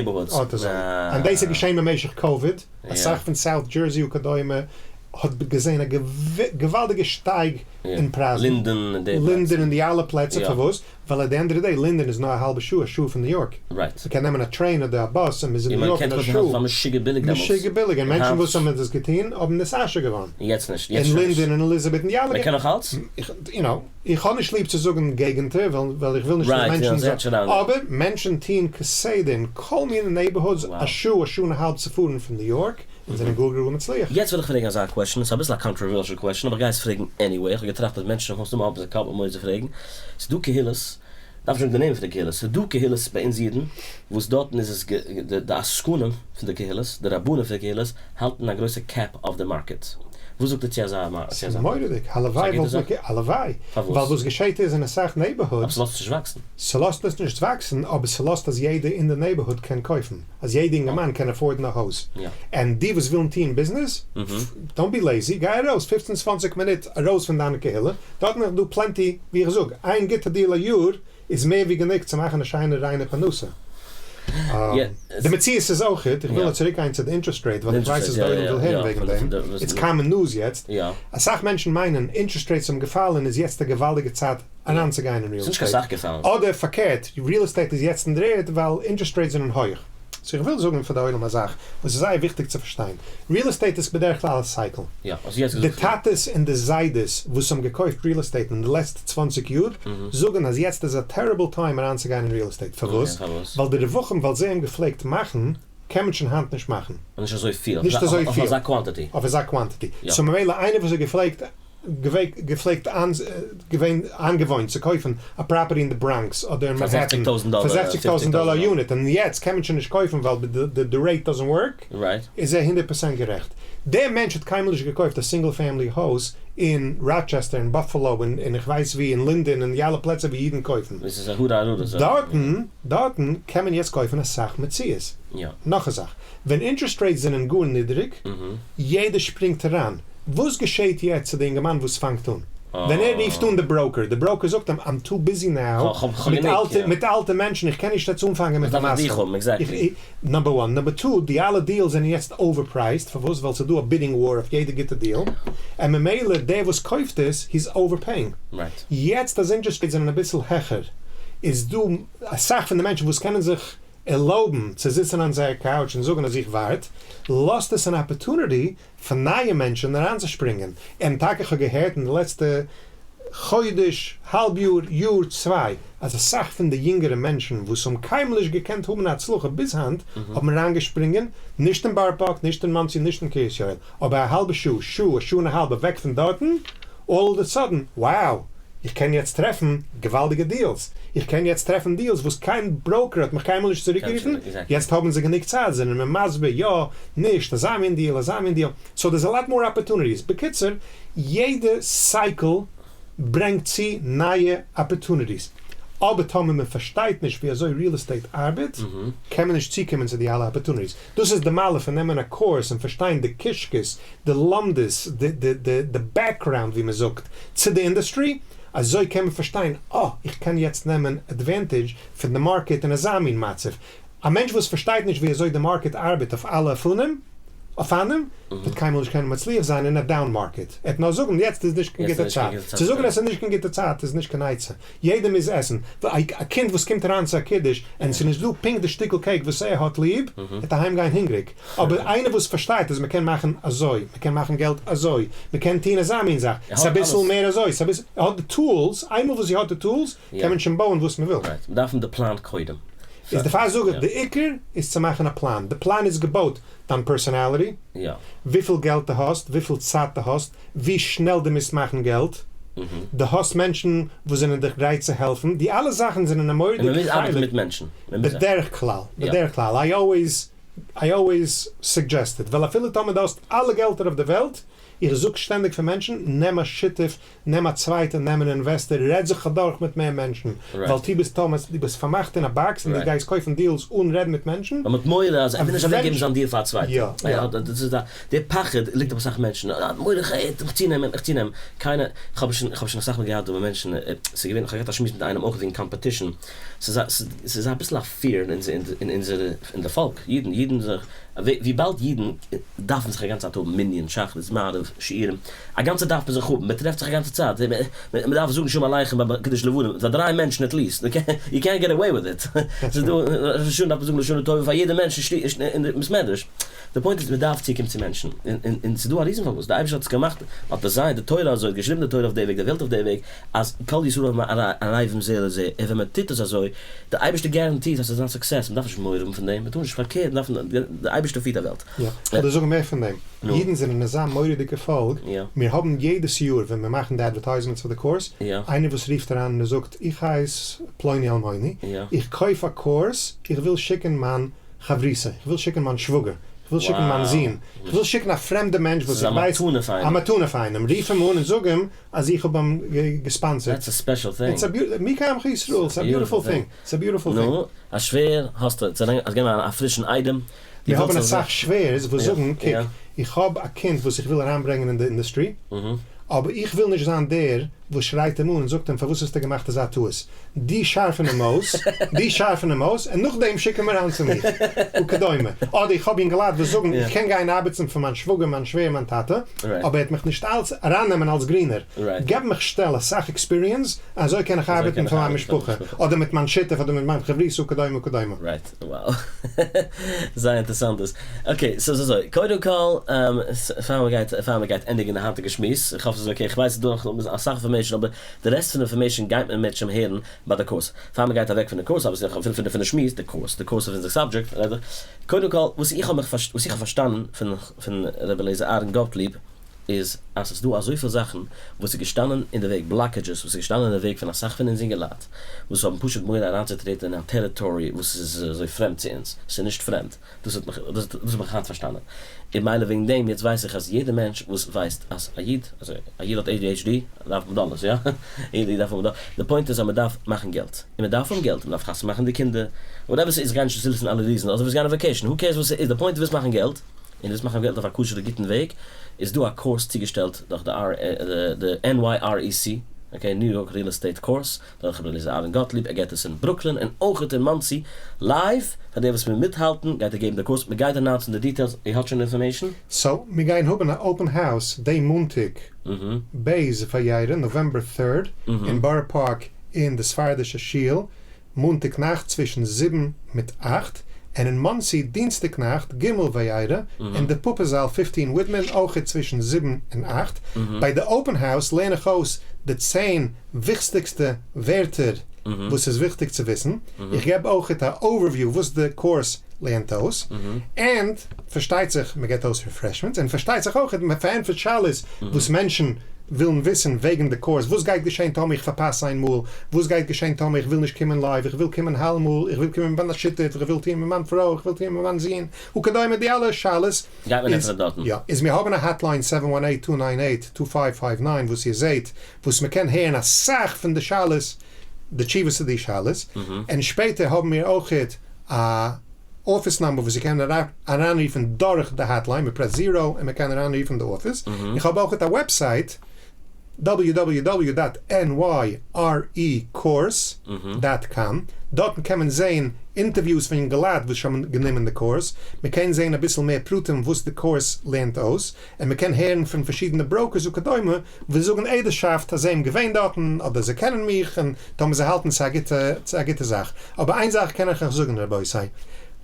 אט אזוי. און דאס איז געשען במשך קאוויד, אסאך פון סאוט דזשערסי וכדומה האט געזען א געוואלדיגע שטייג אין פרייזן, לינדען און די אלע פלעצער, פארוואס? ווייל at the end of the day, לינדען איז נאר א האלבע שעה, א שעה פון ניו יארק. מ'קען נעמען א טרעין אדער א באס און מ'איז אין ניו יארק אין א שעה. משוגע ביליג דעמאלטס. משוגע ביליג, און מענטשן וואס האבן דאס געטון האבן נתעשר געווארן. און יעצט נישט. אין לינדען און עליזאבעט און די אלע. מ'קען נאך אלץ? יו נאו, איך האב נישט ליב צו זאגן געגנטער, ווייל איך וויל נישט אז מענטשן זאלן, אבער מענטשן טוען כסדר אין כל מיני neighborhoods א שעה, א שעה און א האלב צו פארן פון ניו יארק, און זענען גאר גאר מצליח. יעצט וויל איך פרעגן אזא question, ס'איז אביסל א controversial question, אבער איך גיי עס פרעגן anyway, איך האב געטראכט אז מענטשן האבן מסתמא אביסל קאפ מורא צו פרעגן, ס'איז דא קהילות, דארף נישט זאגן די נעמען פון די קהילות, ס'איז דא קהילות ביי אונז אידן, וואס דארטן איז עס די עסקנים פון די קהילות, די רבנים פון די קהילות, האלטן א גרויסע קעפ אויף די מארקעט. וואס זאגט איר צו אזא זאך? ס'איז מורא'דיג, הלוואי וואלט מען, הלוואי, ווייל וואס געשעט איז אין אסאך neighborhoods, אבער ס'לאזט עס נישט וואקסן. ס'לאזט עס נישט וואקסן, אבער ס'לאזט אז יעדער אין די neighborhood קען קויפן. אז יעדע אינגערמאן קען afford ן א הויז, און די וואס ווילן טוהן ביזנעס, don't be lazy, גיי ארויס 15 20 מינוט ארויס פון דיינע קהילה, דארטן איז דא plenty, ווי איך זאג, איין גוטע דיעל א יאר איז מער ווי גענוג צו מאכן א שיינע ריינע פרנסה. די מציאות איז אויכעט, איך וויל נאר צוריק גיין צו די אינטערעסט רעיט, ווייל איך ווייס אז די עולם וויל הערן וועגן דעם, it's common news יעצט, אסאך מענטשן מיינען אינטערעסט רעיטס האבן געפאלן איז יעצט א געוואלדיגע צייט אריינצוגיין אין ריעל עסטעיט, אדער פארקערט, ריעל עסטעיט איז יעצט אין דר'ערד ווייל אינטערעסט רעיטס זענען הויך. סאו איך וויל זאגן פאר די עולם א זאך וואס איז זייער וויכטיג צו פארשטיין, ריעל עסטעיט איז בדרך כלל א סייקל. די טאטעס און די זיידעס וואס האבן געקויפט ריעל עסטעיט אין די לעצטע 20 יאר זאגן אז יעצט איז א terrible time אריינצוגיין אין ריעל עסטעיט. פארוואס? ווייל די רווחים וואס זיי האבן געפלעגט מאכן קען מען שוין היינט נישט מאכן. נישט אזוי פיל. נישט אזוי פיל. אויף אזא quantity. אויף אזא quantity. סאו ממילא איינער וואס האט געפלעגט געפלעגט געווען איינגעוואוינט צו קויפן א property אין די בראנקס אדער אין מאנהעטן פאר 60,000 דאלער א unit, און יעצט קען מען שוין נישט קויפן ווייל די rate doesn't work, איז ער 100% גערעכט. דער מענטש האט קיינמאל נישט געקויפט א single family הויז. אין ראטשעסטער און באפעלאו און און איך ווייס ווי אין לינדען און די אלע פלעצער ווי אידן קויפן. וואס איז א הרה ארורה זאך. דארטן דארטן קען מען יעצט קויפן אסאך מציאות. נאך א זאך, ווען interest rates זענען גאר נידעריג, יעדער שפרינגט אריין, וואס געשעהט יעצט צו די אינגערמאן וואס פאנגט אן? ווען ער רופט אן די broker, די broker זאגט אים I'm too busy now, מיט אלטע מיט אלטע מענטשן, איך קען נישט יעצט אנפאנגען מיט א מעשה. number one. Number two, די אלע deals זענען יעצט overpriced, פארוואס? ווייל ס'איז דא א bidding war אויף יעדע גוטע deal, און ממילא דער וואס קויפט עס, he's overpaying. יעצט אז interest rates זענען אביסל העכער, איז דא אסאך פון די מענטשן וואס קענען זיך ערלויבן צו זיצן אן זייער couch און זאגן אז איך ווארט, לאזט עס אן opportunity פאר נייע מענטשן אריינצושפרינגען, און טאקע כ'האב געהערט אין די לעצטע חודש, האלב יאר, יאר, צוויי, אז אסאך פון די יונגערע מענטשן וואס האבן קיינמאל נישט געקענט האבן א הצלחה ביז היינט, האבן אריינגעשפרינגען, נישט אין בארא פארק, נישט אין מאנסי, נישט אין קרית יואל, אבער א האלבע שעה, שעה, א שעה און א האלב אוועק פון דארטן, all of a sudden, wow! איך קען יעצט טרעפן געוואלדיגע deals, איך קען יעצט טרעפן deals וואס קיין broker האט מיך קיינמאל נישט צוריקגערופן, יעצט האבן זיי גענוג צייט, זענען מיר מסביר יא, נישט, אזא מין deal, אזא מין deal, so there's a lot more opportunities, בקיצור, יעדע cycle ברענגט צו נייע opportunities, אבער טאמער מען פארשטייט נישט ווי אזוי real estate ארבעט, קען מען נישט צוקומען צו די אלע opportunities, דאס איז די מעלה פון נעמען א קורס און פארשטיין די קישקעס, די לומדות, די background ווי מען זאגט, צו די industry, אזוי קען מען פארשטיין, אה, איך קען יעצט נעמען advantage פון די market אין אזא מין מצב. א מענטש וואס פארשטייט נישט ווי אזוי די market ארבעט אויף אלע אופנים, אופנים, וועט קיינמאל נישט קענען מצליח זיין אין א down market. ער וועט נאר זאגן יעצט איז נישט קיין גוטע צייט. צו זאגן עס איז נישט קיין גוטע צייט איז נישט קיין עצה. יעדער מוז עסן. א קינד וואס קומט אריין צו א קידוש און ס'איז נישט דא פונקט די שטיקל cake וואס ער האט ליב, וועט אהיים גיין הונגעריג. אבער איינער וואס פארשטייט אז מ'קען מאכן אזוי, מ'קען מאכן געלט אזוי, מ'קען טון אזא מין זאך, ס'איז אביסל מער אזוי, ס'איז אביסל, ער האט די tools, איינמאל וואס זי האט די tools, קען מען שוין בויען וואס מ'וויל. Right, מ'דארף האבן די פלאן קודם. איז דערפאר זאג איך, די עיקר איז צו מאכן א פלאן. די פלאן איז געבויט דיין personality, וויפיל געלט דו האסט, וויפיל צייט דו האסט, ווי שנעל דו מוזט מאכן געלט, דו האסט מענטשן וואס זענען דיך גרייט צו העלפן, די אלע זאכן זענען א מורא'דיגע חלק. און מ'מוז ארבעטן מיט מענטשן. בדרך כלל, בדרך כלל, I always, I always suggest it, ווייל אפילו טאמער דו האסט אלע געלטער אויף די וועלט, איך זאג שטענדיג פאר מענטשן, נעם א שותף, נעם א צווייטע, נעם אן investor, רעד זיך אדורך מיט מער מענטשן, ווייל דו ביסט טאמער דו ביסט פארמאכט אין א box און דו גייסט קויפן deals אן רעדן מיט מענטשן. ווייל מ'האט מורא אז ער וויל נישט אוועקגעבן זיין deal פאר א צווייטן. דאס איז די פחד ליגט אויף אסאך מענטשן, ער האט מורא איך וועל צונעמען, איך צונעם, קיינער, איך האב שוין, איך האב שוין אסאך מאל געהאט דא מיט מענטשן, ס'איז געווען, איך האב געהאט א שמועס מיט איינעם אויך וועגן competition, ס'איז א, ס'איז אביסל א fear אין אונזערע, אין די פאלק, אידן, אידן זיך, וויבאלד אידן דארפן זיך א גאנצע צייט האבן מנין, שחרית, מעריב, שיעורים, א גאנצע דארף מען זיך האבן, מען טרעפט זיך א גאנצע צייט, מען דארף זאגן שלום עליכם ביי קידוש לבנה, פאר דריי מענטשן at least, יו קענט געט עוועי וויט איט, ס'איז דא, ראש השנה דארף מען זאגן לשנה טובה פאר יעדע מענטש אין די בית מדרש, די point איז מען דארף צוקומען צו מענטשן, און ס'איז דא א reason פארוואס, די אייבערשטער האט עס געמאכט, האט designed די תורה אזוי, האט געשריבן די תורה אויף די וועג, די וועלט אויף די וועג, אז כל ישראל ערבים זה לזה, און ווען מען טוט עס אזוי, די אייבערשטער guaranteed אז ס'וועט זיין success, מען דארף נישט מורא האבן פון דעם, מען טאר נישט, פארקערט, מען דארף, די אייבערשטער פירט א וועלט. יא, כ'וועל דיר זאגן מער פון דעם, אידן זענען אזא מורא'דיגע פאלק, מיר האבן יעדעס יאר ווען מיר מאכן די advertisements פאר די קורס, איינער וואס רופט אריין און ער זאגט, איך הייס פלוני אלמוני, איך קויף א קורס, איך וויל שיקן מיין חברותא, איך וויל שיקן מיין שוואגער, איך וויל שיקן מיין זון, איך וויל שיקן א פרעמדע מענטש וואס איך ווייס, א מתנה פאר איינעם, רוף אים אן און זאג אים אז איך האב אים געספאנסערט. That's a special thing. It's a beautiful, מי כעמך ישראל, it's a beautiful thing, it's a beautiful thing. נו, א שווער האסטו, צו געבן א פרישן איידעם. מיר האבן אסאך שווערס וואס זאגן, קוק, איך האב א קינד וואס איך וויל אריינברענגען אין די industry, אבער איך וויל נישט זיין דער וואס שרייט אים אן און זאגט אים פארוואס האסטו געמאכט אזא טעות, דו שארפן אים אויס, דו שארפן אים אויס, און נאכדעם שיק אים אריין צו מיך, וכדומה. אדער איך האב יונגעלייט וואס זאגן, איך קען גיין ארבעטן פאר מיין שוואגער, מיין שווער, מיין טאטע, אבער ער וועט מיך נישט אלץ ארייננעמען אלס גרינער. געב מיך שנעל אסאך experience, אזוי קען איך ארבעטן פאר מיין משפחה, אדער מיט מיין שותף, אדער מיט מיין חברותא וכדומה וכדומה. Wow. זייער אינטערעסאנט דאס. Okay, so איז אזוי, קודם כל, פאר מען גייט, פאר מען גייט ענדיגן די היינטיגע שמועס, איך האף ס'איז okay, איך ווייס ס'איז דא נאך אסאך information, אבער די רעסט פון די information גייט מען אם ירצה השם הערן ביי די קורס. פאר מען גייט אוועק פון די קורס, אבער אפילו פון די שמועס, די קורס, די קורס איז אונזער subject, רעד איך. קודם כל, וואס איך האב מיך, וואס איך האב פארשטאנען פון פון ר' אליעזר אהרן גאטליב. איז אז ס'איז דא אזויפיל זאכן וואס איז געשטאנען אין די וועג, blockages וואס איז געשטאנען אין די וועג פון אסאך פון אונז אינגעלייט וואס האבן פשוט מורא אריינצוטרעטן אין א territory וואס איז אזוי פרעמד צו אונז, ס'איז נישט פרעמד, דאס האט מיך, דאס האב איך היינט פארשטאנען, און מילא וועגן דעם יעצט ווייס איך אז יעדער מענטש וואס ווייסט אז א איד, אזוי א איד האט ADHD דארף האבן דאלערס יא? יעדער איד דארף האבן דאלער, די point איז אז מען דארף מאכן געלט, און מען דארף האבן געלט, מען דארף חתונה מאכן די קינדער, whatever ס'איז, כ'גיי נישט צו list ן אלע reasons, אדער ווילסט גיין אויף vacation, who cares וואס ס'איז, די point איז ווילסט מאכן געלט, און ווילסט מאכן געלט אויף א כשר'ע גוטן וועג, איז דא א קורס צוגעשטעלט דורך די NYREC, okay, New York Real Estate Course, דורך ר' אליעזר אהרן גאטליב, ער געט עס אין ברוקלין און אויכעט אין מאנסי, live, פאר די וואס ווילן מיטהאלטן גייט ער געבן די קורס, מ'גייט announce ן די details, איר האט שוין information? So, מיר גייען האבן א open house דעי מאנטאג ב' וירא, November third, אין בארא פארק אין די ספרדישע שול, מאנטאג נאכט צווישן זיבן מיט אכט, און אין מאנסי דינסטאג נאכט ג' וירא אין די פאפא זאל fifteen ווידמען אויכעט צווישן זיבן און אכט. ביי די open house לערן איך אויס די צען וויכסטיגסטע ווערטער וואס איז וויכטיג צו וויסן, איך געב אויכעט א overview וואס די קורס לערנט אויס, און פארשטייט זיך מען געבט אויס refreshments, און פארשטייט זיך אויכעט מען פארענטפערט שאלות וואס מענטשן ווילן וויסן וועגן די קורס, וואס גייט געשען טאמער איך פארפאס איין מאל, וואס גייט געשען טאמער איך וויל נישט קומען live, איך וויל קומען אלעמאל, איך וויל קומען מיט מיין שותף, איך וויל טוען מיט מיין פרוי, איך וויל טוען מיט מיין זון, וכדומה די אלע שאלות. גייט מען ענטפערן דארטן? יא, איז מיר האבן א hotline seven one eight two nine eight two five five nine וואס איר זעהט וואס מען קען הערן אסאך פון די שאלות, די תשובות צו די שאלות, און שפעטער האבן מיר אויכעט א office number וואס איר קענט אריינרופן דורך די hotline, מען press zero און מען קען אריינרופן די אפיס, איך האב אויכעט א website www dot nyrecourse dot com, דארטן קען מען זעהן interviews פון יונגעלייט וואס שוין האבן גענומען די קורס, מען קען זעהן אביסל מער פרטים וואס די קורס לערנט אויס, און מען קען הערן פון פארשידענע brokers וכדומה וואס זאגן עדות'שאפט אז זיי האבן געווען דארטן אדער זיי קענען מיך און טאמער זיי האלטן ס'איז א גוטע ס'איז א גוטע זאך. אבער איין זאך קען איך אייך זאגן רבותי,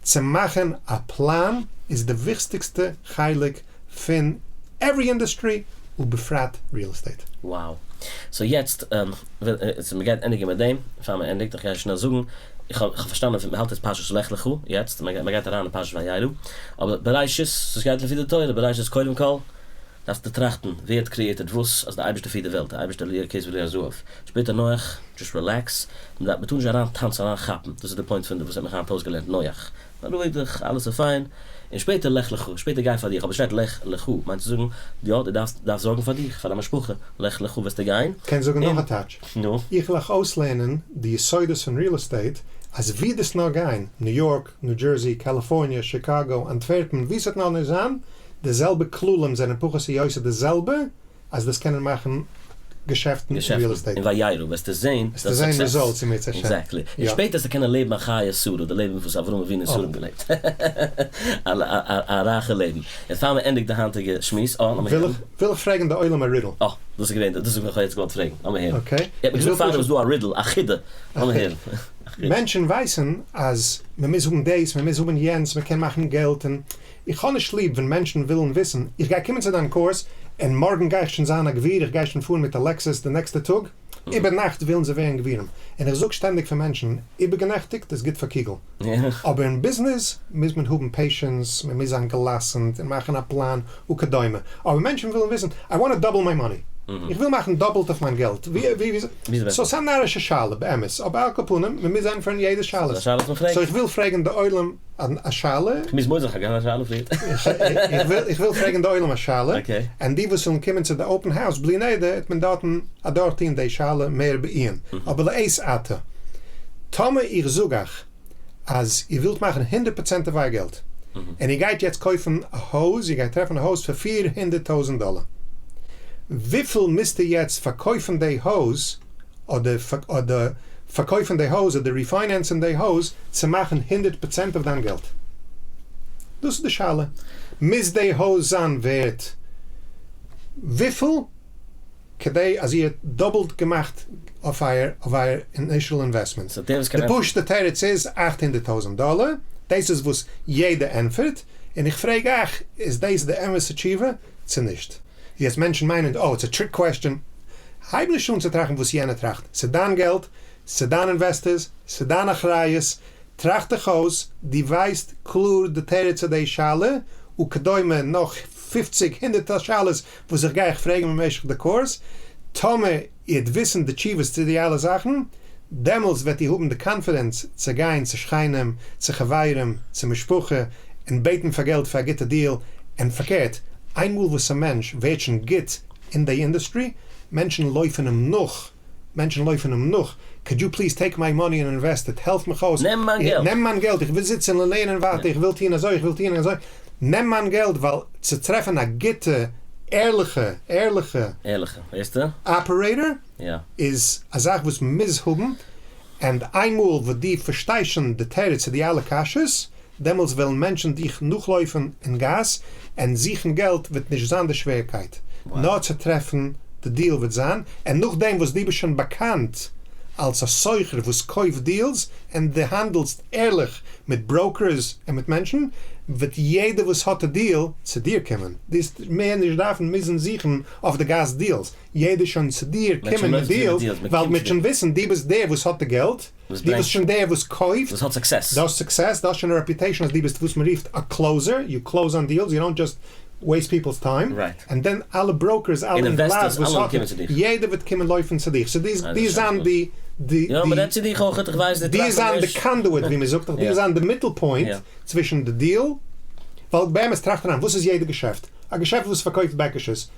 צו מאכן א פלאן איז די וויכסטיגסטע חלק פון every industry ובפרט real estate. Wow. So יעצט מ'גייט ענדיגן מיט דעם, פאר מ'ענדיגט איך גיי שנעל זאגן, איך האב פארשטאנען פון מ'האלט יעצט פרשת לך לך יעצט, מ'גייט אריין אין פרשת וירא, אבער בראשית, ס'גייט לפי די תורה, בראשית קודם כל דארפסטו טראכטן ווער האט created וואס, אז די אייבערשטער פירט די וועלט, די אייבערשטער לי הכסף ולי הזהב, שפעטער נח, just relax, מ'טאר נישט אריין טאנצן אריין כאפן, דאס איז די point פון וואס האט מיך היינט אויסגעלערנט נח, בארואיג דיך, אלעס איז פיין, און שפעטער לך לך, שפעטער גיי פאר דיך, אבער שטייט לך לך, מיינט צו זאגן, יא, דו דארפסט דארפסט זארגן פאר דיך, פאר דיין משפחה, לך לך וועסטו גיין, קען זאגן נאך א טייטש. נו? איך וויל אייך אויסלערנען די יסודות פון real estate, אז ווי דאס נאר גיין, ניו יארק, ניו דזשערסי, קאליפארניע, שיקאגא, אנטווערפן, ווי ס'וועט נאר נישט זיין, די זעלבע כללים זענען פחות או יותר די זעלבע, אז דאס קענען מאכן געשעפטן אין real estate. און וירא וועסטו זען די success. אם ירצה השם. Exactly. און שפעטער וועסטו קענען לעבן א חיי שרה, די לעבן וואס אברהם אבינו און שרה האבן געלעבט. א רייכע לעבן. און פאר מען ענדיגט די היינטיגע שמועס, אה, לאמיר הערן. וויל איך פרעגן די עולם א riddle. אה, דאס איז געווען, דאס איז וואס איך האב יעצט געוואלט פרעגן. לאמיר הערן. Okay. איר האט מיר געזאגט פארדעם איז דא א riddle, א חידה. לאמיר הערן. מענטשן ווייסן אז מען מוז האבן דאס, מען מוז האבן יענץ, מען קען מאכן געלט, און איך האב נישט ליב ווען מענטשן ווילן וויסן, איך גיי קומען צו דיין קורס, און מארגן גיי איך שוין זיין א גביר, איך גיי שוין פארן מיט א לעקסוס די נעקסטע טאג, איבערנאכט ווילן זיי ווערן גבירים, און איך זאג שטענדיג פאר מענטשן, איבערגענעכטיגט איז גוט פאר קוגל, אבער אין ביזנעס מוז מען האבן patience, מען מוז זיין געלאסן און מאכן א פלאן וכדומה, אבער מענטשן ווילן וויסן, I want to double my money, איך וויל מאכן דאפלט אויף מיין געלט, ווי so ס'איז א נארישע שאלה באמת, אבער על כל פנים, מען מוז ענטפערן יעדע שאלה, so איך וויל פרעגן די עולם א שאלה. כ'מוז מודה זיין כ'האב געהאט א שאלה פריערט. איך וויל פרעגן די עולם א שאלה, און די וואס ווילן קומען צו די open house בלי נדר העט מען דארטן אדורכטוהן די שאלה מער בעיון, אבער לעת עתה, טאמער איך זאג אייך אז איר ווילט מאכן 100% אויף אייער געלט, און איר גייט יעצט קויפן א הויז, איר גייט טרעפן א הויז פאר 400,000 דאלער, וויפיל מוזט איר יעצט פארקויפן די הויז, אדער אדער פארקויפן די הויז אדער refinance ן די הויז צו מאכן 100% אויף דיין געלט? דאס איז די שאלה. מוז די הויז זיין ווערט וויפיל כדי אז איר האט דאבלט געמאכט אויף אייער אויף אייער initial investment? די פשוט'ע תירוץ איז 800,000 דאלער, דאס איז וואס יעדער ענטפערט, און איך פרעג אייך, איז דאס די אמת'ע תשובה צו נישט? יעצט מענטשן מיינען, oh, it's a trick question. הייב נישט אן צו טראכטן וואס יענער טראכט, ס'איז דיין געלט, ס'איז דיין investors, ס'איז דיין אחריות, טראכט דיך אויס, דו ווייסט קלאר די תירוץ צו די שאלה, וכדומה נאך. פופציג הונדערט שאלות וואס איך גיי אייך פרעגן במשך די קורס, טאמער איר וועט וויסן די תשובות צו די אלע זאכן, דעמאלטס וועט איר האבן די קאנפידענס צו גיין צו שכנים, צו חברים, צו משפחה, און בעטן פאר געלט פאר א גוטע דיעל, און פארקערט, איינמאל וואס א מענטש ווערט שוין גוט אין די אינדוסטרי, מענטשן לויפן אים נאך, מענטשן לויפן אים נאך, קאוד יו פליז טעיק מיי מאני און אינוועסט איט, העלף מיך אויס, נעם מיין געלט, נעם מיין געלט, איך וויל זיצן און לערנען ווייטער, איך וויל טון אזוי, איך וויל טון אזוי, נעם מיין געלט, ווייל צו טרעפן א גוטע, ערליכע, ערליכע, ערליכע, ווייסטו? אפערעיטאר, איז א זאך וואס מען מוז האבן, ענד איינמאל וואס דו פארשטייסט שוין די תירוץ צו די אלע קשיות, דעמאלטס וועלן מענטשן דיך נאכלויפן אין גאס, און זוכן געלט וועט נישט זיין די שווערקייט, נאר צו טרעפן די דיעל וועט זיין, און נאכדעם וואס דו ביסט שוין באקאנט אלס א סוחר וואס קויפט דיעלס, און דו האנדלסט ערליך מיט בראוקערס און מיט מענטשן, וועט יעדער וואס האט א דיעל צו דיר קומען, דו וועסט מער נישט דארפן מוזן זוכן אויף די גאס דיעלס, יעדער שוין צו דיר קומען מיט דיעלס, ווייל מ'וועט שוין וויסן דו ביסט דער וואס האט די געלט, דו ביסט שוין דער וואס קויפט, וואס האט סוקסעס, דו האסט סוקסעס, דו האסט שוין א רעפיוטעישאן אז דו ביסט וואס מען רופט א קלאוזער, יו קלאוז אן דיעלס, יו דאנט דזשאסט וועיסט פיפלס טיים, ענד דען אלע בראוקערס, אלע אינגעלייט וואס האבן, יעדער וועט קומען לויפן צו דיך, סאו דו זיין די, די, דו זיין די קאנדואיט ווי מען זאגט, דו זיין די מיטל פוינט צווישן די דיעל, ווייל באמת טראכט אריין, וואס איז יעדע געשעפט? א געשעפט וואס פארקויפט בעקישעס,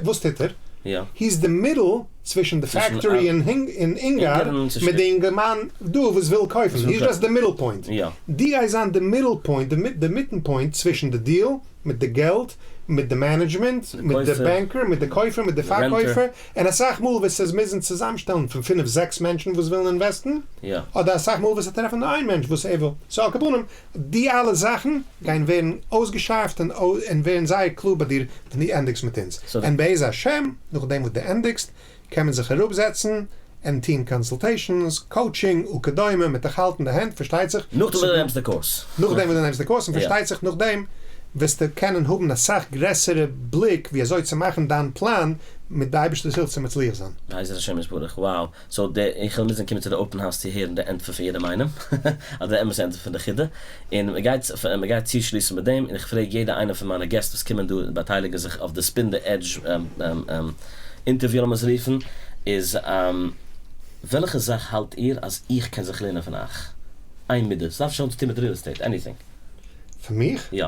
וואס טוט ער? הי איז די מידל צווישן די פעקטארי אין אונגארן מיט די אינגערמאן דא וואס וויל קויפן, הי איז דזשאסט די מידל פוינט. דו גייסט זיין די מידל פוינט, די מיטן פוינט צווישן די דיעל מיט די געלט, מיט די מענעדזשמענט, מיט די בענקער, מיט די קויפער, מיט די פארקויפער, און אסאך מאל וועסטו עס מוזן צוזאמשטעלן פון פינף זעקס מענטשן וואס ווילן אינוועסטן, אדער אסאך מאל וועסטו טרעפן נאר איין מענטש וואס ער וויל, סאו על כל פנים די אלע זאכן גייען ווערן אויסגעשארפט און ווערן זייער קלאר ביי דיר ווען דו ענדיגסט מיט אונז, און בעז השם נאכדעם וואס דו ענדיגסט קען מען זיך אראפזעצן און טון קאנסולטעישאנס, קאוטשינג וכדומה, מיט דיך האלטן די הענט פארשטייט זיך. נאכדעם וואס דו נעמסט די קורס. נאכדעם וואס דו נעמסט די קורס, און פארשטייט זיך נאכדעם וועסטו קענען האבן אסאך גרעסערע בליק ווי אזוי צו מאכן דיין פלאן מיט די אייבערשטער'ס הילף צו מצליח זיין. בעזרת השם יתברך, wow. סאו די איך וועל מוזן קומען צו די אופן האוז צו הערן די ענטפער פון יעדעם איינעם, אדער די אמת'ע ענטפער פון די חידה, און מען גייט מען גייט צושליסן מיט דעם, און איך פרעג יעדע איינע פון מיינע געסט וואס קומען דא און באטייליגן זיך אויף די ספין די עדזש אינטערוויו לאמיר עס רופן, איז וועלכע זאך האלט איר אז איך קען זיך לערנען פון אייך? איין מידה, ס'דארף נישט האבן צו טון מיט ריעל עסטעיט, עניטינג. פון מיך? יא.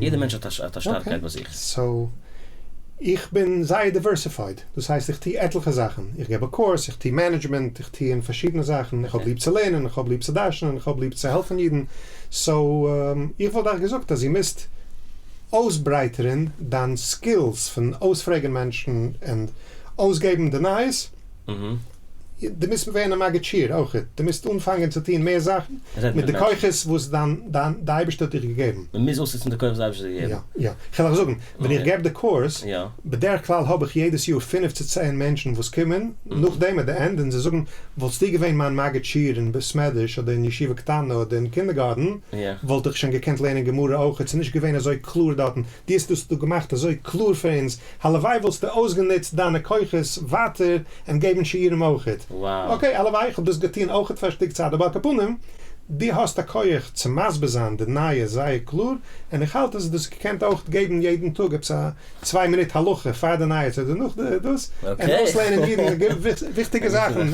יעדע מענטש האט א שטארקייט ביי זיך. סאו, איך בין זייער דיווערסיפייד, דאס הייסט איך טו עטליכע זאכן, איך געב א קורס, איך טו מענעדזשמענט, איך טו אין פארשידענע זאכן, איך האב ליב צו לערנען, איך האב ליב צו דרש'נען, איך האב ליב צו העלפן אידן, סאו איך וואלט אייך געזאגט אז איר מוזט אויסברייטערן דיין סקילס פון אויספרעגן מענטשן און אויסגעבן די נייעס. דו מוזט ווערן א מגיד שיעור אויכעט, דו מוזט אנפאנגען צו טון מער זאכן מיט די כוחות וואס דיין דיין די אייבערשטער האט דיך געגעבן. מען מוז אויסנוצן די כוחות וואס די אייבערשטער האט געגעבן. יא יא, כ'וועל אייך זאגן, ווען איך געב די קורס, בדרך כלל האב איך יעדעס יאר פינף צו צען מענטשן וואס קומען נאכדעם עט די ענד און זיי זאגן, וואלסטו געווען מיין מגיד שיעור אין בית מדרש אדער אין ישיבה קטנה אדער אין קינדערגארטן, וואלט איך שוין געקענט לערנען גמרא אויכעט, ס'איז נישט געווען אזוי קלאר דארטן, דו האסט דאס דא געמאכט אזוי קלאר פאר אונז, הלוואי וואלסטו אויסגענוצט דיינע כוחות ווייטער און געבן שיעורים אויכעט. אקעי, הלוואי, איך האב דאס געטון אויכעט פאר א שטיק צייט, אבער על כל פנים, דו האסט א כח צו מסביר זיין די נייעס זייער קלאר, און איך האלט אז דו האסט געקענט אויכעט געבן יעדן טאג עפעס א צוויי מינוט הלכה פאר די נייעס אדער נאך די דאס, און אויסלערנען אידן וויכטיגע זאכן.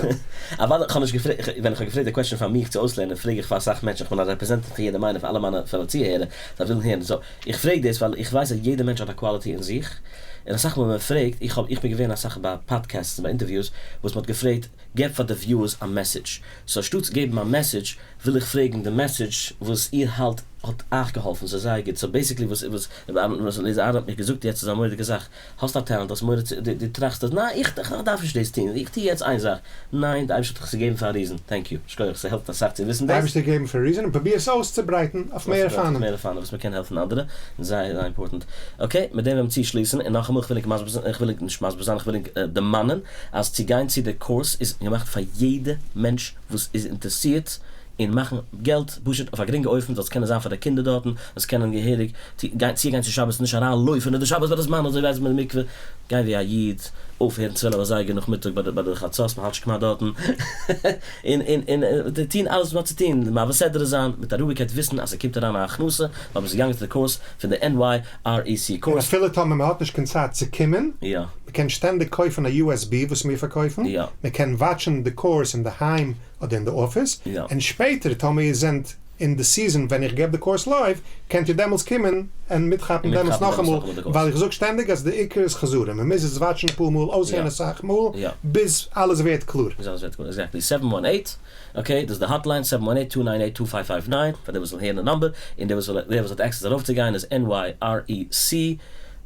אוודאי, כ'האב נישט געפרעגט, ווען איך האב געפרעגט די קוועסטשען פאר מיך צו אויסלערנען, פרעג איך פאר אסאך מענטשן, איך בין א רעפרעזענטעט פון יעדעם איינעם, פאר אלע מיינע פעלאו צוהערער, זיי ווילן הערן, סאו איך פרעג דאס ווייל איך ווייס אז יעדע מענטש האט א קוואליטי אין זיך, און אסאך מאל ווען מען פרעגט, איך האב איך בין געווען אסאך ביי פאדקעסטס און ביי אינטערוויוס וואס מען האט געפרעגט געב פאר די וויוערס א מעסעדזש, סאו אנשטאטס געבן א מעסעדזש וויל איך פרעגן די מעסעדזש וואס איר האלט האט אייך געהאלפן, ס'איז זייער גוט, סאו בעסיקלי וואס וואס ר' אליעזר אהרן האט מיך געזאגט יעצט איז א מורא'דיגע זאך, האסט א טעלענט, האסט מורא צו, דו טראכסט אז ניין איך איך דארף נישט דאס טון, איך טו יעצט איין זאך, ניין די אייבערשטער האט דיך עס געגעבן פאר א ריזען, טענק יו, שכוח, ס'העלפט אסאך צו וויסן די דאס. אייבערשטער געגעבן פאר א ריזען און פרוביר עס אויסצוברייטן אויף מער אופנים. מער אופנים וואס מ'קען העלפן אנדערע, זייער זייער אימפארטענט. אקעי, מיט דעם וועלן מיר צושליסן, און נאכאמאל איך וויל ענק מסביר זיין, איך וויל ענק נישט מסביר זיין, איך וויל ענק דערמאנען אז צו גיין צו די קורס איז געמאכט פאר יעדע מענטש וואס איז אינטערסירט. און מאכן געלט פשוט אויף א גרינגע אופן, זאלסט קענען זיין פאר די קינדער דארטן, זאלסט קענען געהעריג גיין צוגיין צו שבת, נישט אריין לויפן אין די שבת ביי די זמן אזוי ווייט מיט די מקווה, גיי ווי א איד, אויפהערן צוועלף אזייגער נאכמיטאג ביי די ביי די חצות, מ'האלט שוין כמעט דארטן, און און און טון אלעס וואס מ'האט צו טון, מעביר סדרה זיין, מיט א רואיגקייט וויסן אז ס'קומט אריין א הכנסה, ווייל מ'איז געגאנגען צו די קורס פון די NYREC און קורס. אפילו טאמער מ'האט נישט קיין צייט צו קומען, יא. מ'קען שטענדיג קויפן א USB וואס מיר פארקויפן, יא. מ'קען וואטשן די קורס אינדערהיים אדער אין די אפיס, יא. און שפעטער טאמער איר זענט אין די season ווען איך געב די קורס live, קענט איר דעמאלטס קומען און מיטכאפן און דעמאלטס מיטכאפן דעמאלטס נאכאמאל, נאכאמאל די קורס. ווייל איך זאג שטענדיג אז די עיקר איז חזרה, מען מוז עס וואטשן אפאר מאל, יא. אויסהערן אסאך מאל, יא. ביז אלעס ווערט קלאר. ביז אלעס ווערט קלאר, exactly. seven one eight, okay, דאס איז די hotline, seven one eight, two nine eight, two five five nine, פאר דער וואס וויל הערן די number, און דער וואס וויל, דער וואס האט access ארויפצוגיין איז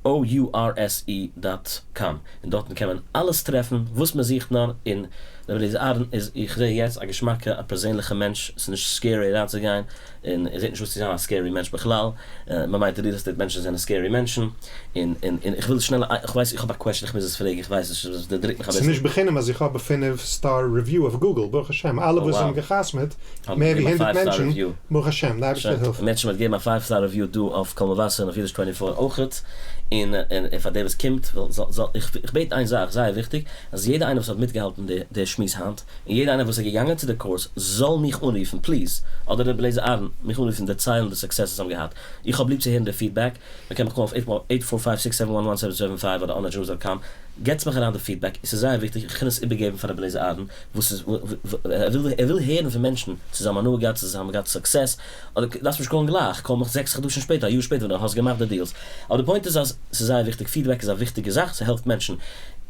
NYRECOURSE dot com, און דארטן קען מען אלעס טרעפן וואס מען זוכט נאר, און רבי אליעזר אהרן איז איך זעה יעצט א געשמאקע א פערזענליכע מענטש, ס'איז נישט scary אריינצוגיין, און ער זעט נישט אויס צו זיין א scary מענטש בכלל, מען מיינט real estate מענטשן זענען scary מענטשן, און און און איך וויל שנעל איך ווייס איך האב א question איך מוז עס פרעגן איך ווייס נישט עס דערדריקט מיך ס'איז אביסל. נישט בחינם אז איך האב א פינף star review אויף Google, ברוך השם, אלע וואס האבן גע'חתמ'עט, האבן מער ווי געגעבן א הונדערט five star מענטשן, review. ברוך השם, די אייבערשטער שוין, העלפן. מענטשן האט געגעבן א five star review דא אויף קול מבשר און אויף אידיש twenty four אויכעט, און און פאר דער וואס קומט זאל זאל איך בעט איין זאך זייער וויכטיג, אז יעדער איינער וואס האט מיטגעהאלטן די די שמועס היינט, און יעדער איינער וואס איז געגאנגען צו די קורס זאל מיך אנרופן please, אדער ר' אליעזר אהרן, מיך אנרופן דערציילן די success וואס זיי האבן געהאט, איך האב ליב צו הערן די feedback, מען קען מיך קאלן אויף eight four five six seven one one seven seven five אדער onedge news dot com, געטס מיך אריין די feedback, עס איז זייער וויכטיג, איך קען עס איבערגעבן פאר ר' אליעזר אהרן, וואס איז ער וויל הערן פון מענטשן צו זיי האבן הנאה געהאט, צו זיי האבן געהאט success, אדער דארפסט נישט קאלן גלייך, call מיך זעקס חדשים שפעטער, א יאר שפעטער ווען דו האסט געמאכט די deals. אבער די point איז אז ס'איז זייער וויכטיג, feedback איז א וויכטיגע זאך, ס'העלפט מענטשן.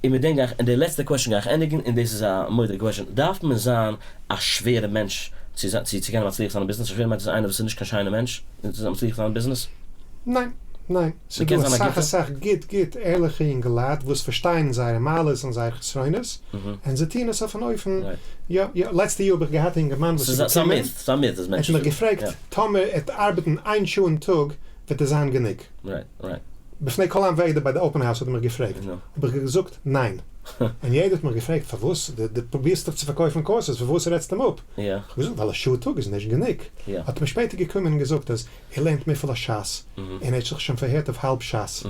און מיט דעם גיי איך, און די לעצטע question גיי איך ענדיגן, און דאס איז א מורא'דיגע question, דארף מען זיין א שווערע מענטש צו זיין צו קענען מצליח זיין אין ביזנעס? א שווערע מענטש איז איינער וואס איז נישט קיין שיינע מענטש און צו מצליח זיין אין ביזנעס? ניין, ניין. ס'איז מ'קען דא זיין א אסאך גוטע. אסאך גוט גוט ערליכע יונגעלייט וואס פארשטייען זייערע מעלות און זייערע חסרונות, און זיי טוען עס אויף אן אופן, יא יא, לעצטע יאר האב איך געהאט א יונגערמאן וואס איז ס'איז א געקומען, myth, ס'איז א myth אז ער האט מענטשן מיך זאגן, געפרעגט יא. טאמער ער וועט ארבעטן איין שעה אין טאג וועט עס זיין גענוג? right, right. בפני כל עם ועדה ביי די open house האט ער מיך געפרעגט, האב איך געזאגט ניין, און יעדער האט מיך געפרעגט פארוואס, דו פרובירסט דאך צו פארקויפן courses פארוואס רעדסטו אים אפ? יא. כ'האב געזאגט ווייל א שעה א טאג איז נישט גענוג. יא. האט ער מיר שפעטער געקומען און געזאגט אז ער לערנט מפעל הש"ס, און ער האט זיך שוין פארהערט אויף האלב ש"ס,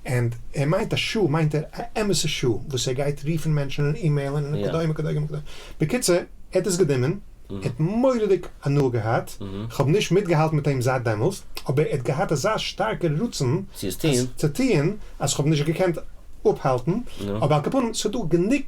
און ער מיינט א שעה מיינט ער א אמת'ע שעה וואס ער גייט רופן מענטשן און אימעילן און וכדומה וכדומה וכדומה. בקיצור, ער האט עס גענומען, ער האט מורא'דיג הנאה געהאט, כ'האב נישט מיטגעהאלטן מיט אים זייט דעמאלס, אבער ער האט געהאט אזא שטארקע רצון צו עס טוהן. צו טוהן, אז כ'האב נישט געקענט אפהאלטן, אבער על כל פנים ס'דא גענוג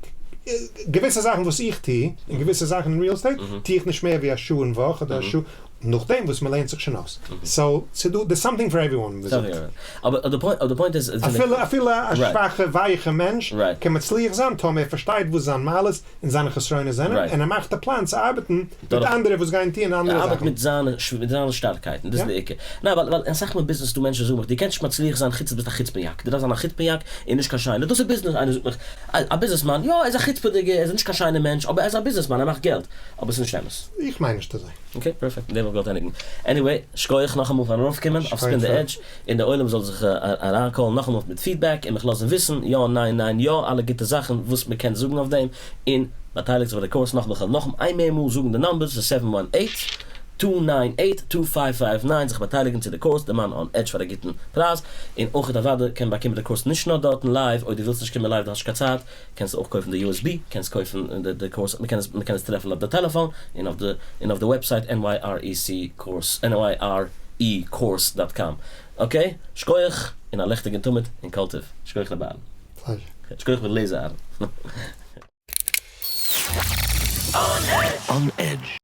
געוויסע זאכן וואס איך טוה, און געוויסע זאכן אין real estate טוה איך נישט מער ווי א שעה אין וואך אדער א שעה נאכדעם וואס מ'לערנט זיך שוין אויס, so ס'דא there's something for everyone ווי מ'זאגט. אבער די point די point איז אפילו אפילו א שוואכע ווייכע מענטש קען מצליח זיין טאמער ער פארשטייט וואס זיין מעלות און זיינע חסרונות זענען, און ער מאכט א פלאן צו ארבעטן מיט אנדערע וואס גייען טוען אנדערע ער ארבעט זאכן. מיט זיינע מיט זיינע שטארקייטן, דאס איז די עיקר. ניין ווייל ווייל אסאך מאל ביזנעס איז דא מענטשן זאגן מיך דו קענסט נישט מצליח זיין חוץ דו ביסט א חוצפה'ניאק, דו דארפסט זיין א חוצפה'ניאק און נישט קיין שיינער, דאס איז ביזנעס, איינער זאגט מיך א ביזנעסמאן, יא ער איז א חוצפה'דיגער, ער איז נישט קיין שיינער מענטש, אבער ער איז א ביזנעסמאן ער מאכט געלט, אבער עס איז נישט אמת. איך מיין נישט אזוי. okay perfect, מיט דעם וואלט איך געוואלט ענדיגן. anyway, שקויעך נאכאמאל פארן ארויפקומען אויף Spin the Edge, און דער עולם זאל זיך אריינקאלן נאכאמאל מיט feedback און מיך לאזן וויסן, יא ניין ניין יא, אלע גוטע זאכן וואס מען קען זאגן אויף דעם, און באטייליגט זיך ביי די קורס נאכאמאל, כ'וועל נאכאמאל איין מער מאל זאגן די numbers, ס'איז seven one eight, two nine eight, two five five nine, זיך באטייליגן צו די קורס, די מאן אן עדזש פאר א גוטן פרייז, און אויך אוודאי קען באקומען די קורס נישט נאר דארטן live, אויב דו ווילסט נישט קומען live דו האסט נישט קיין צייט, קענסט אויך קויפן די USB, קענסט קויפן די קורס, מען קען עס מען קען עס טרעפן אויף די טעלעפאן, און אויף די און אויף די website NYREC course, NYRE course dot com. okay? שקויעך, און א לעכטיגן תמיד, און כל טוב. שקויעך רבי אהרן. pleasure. שקויעך רבי אליעזר אהרן. On Edge.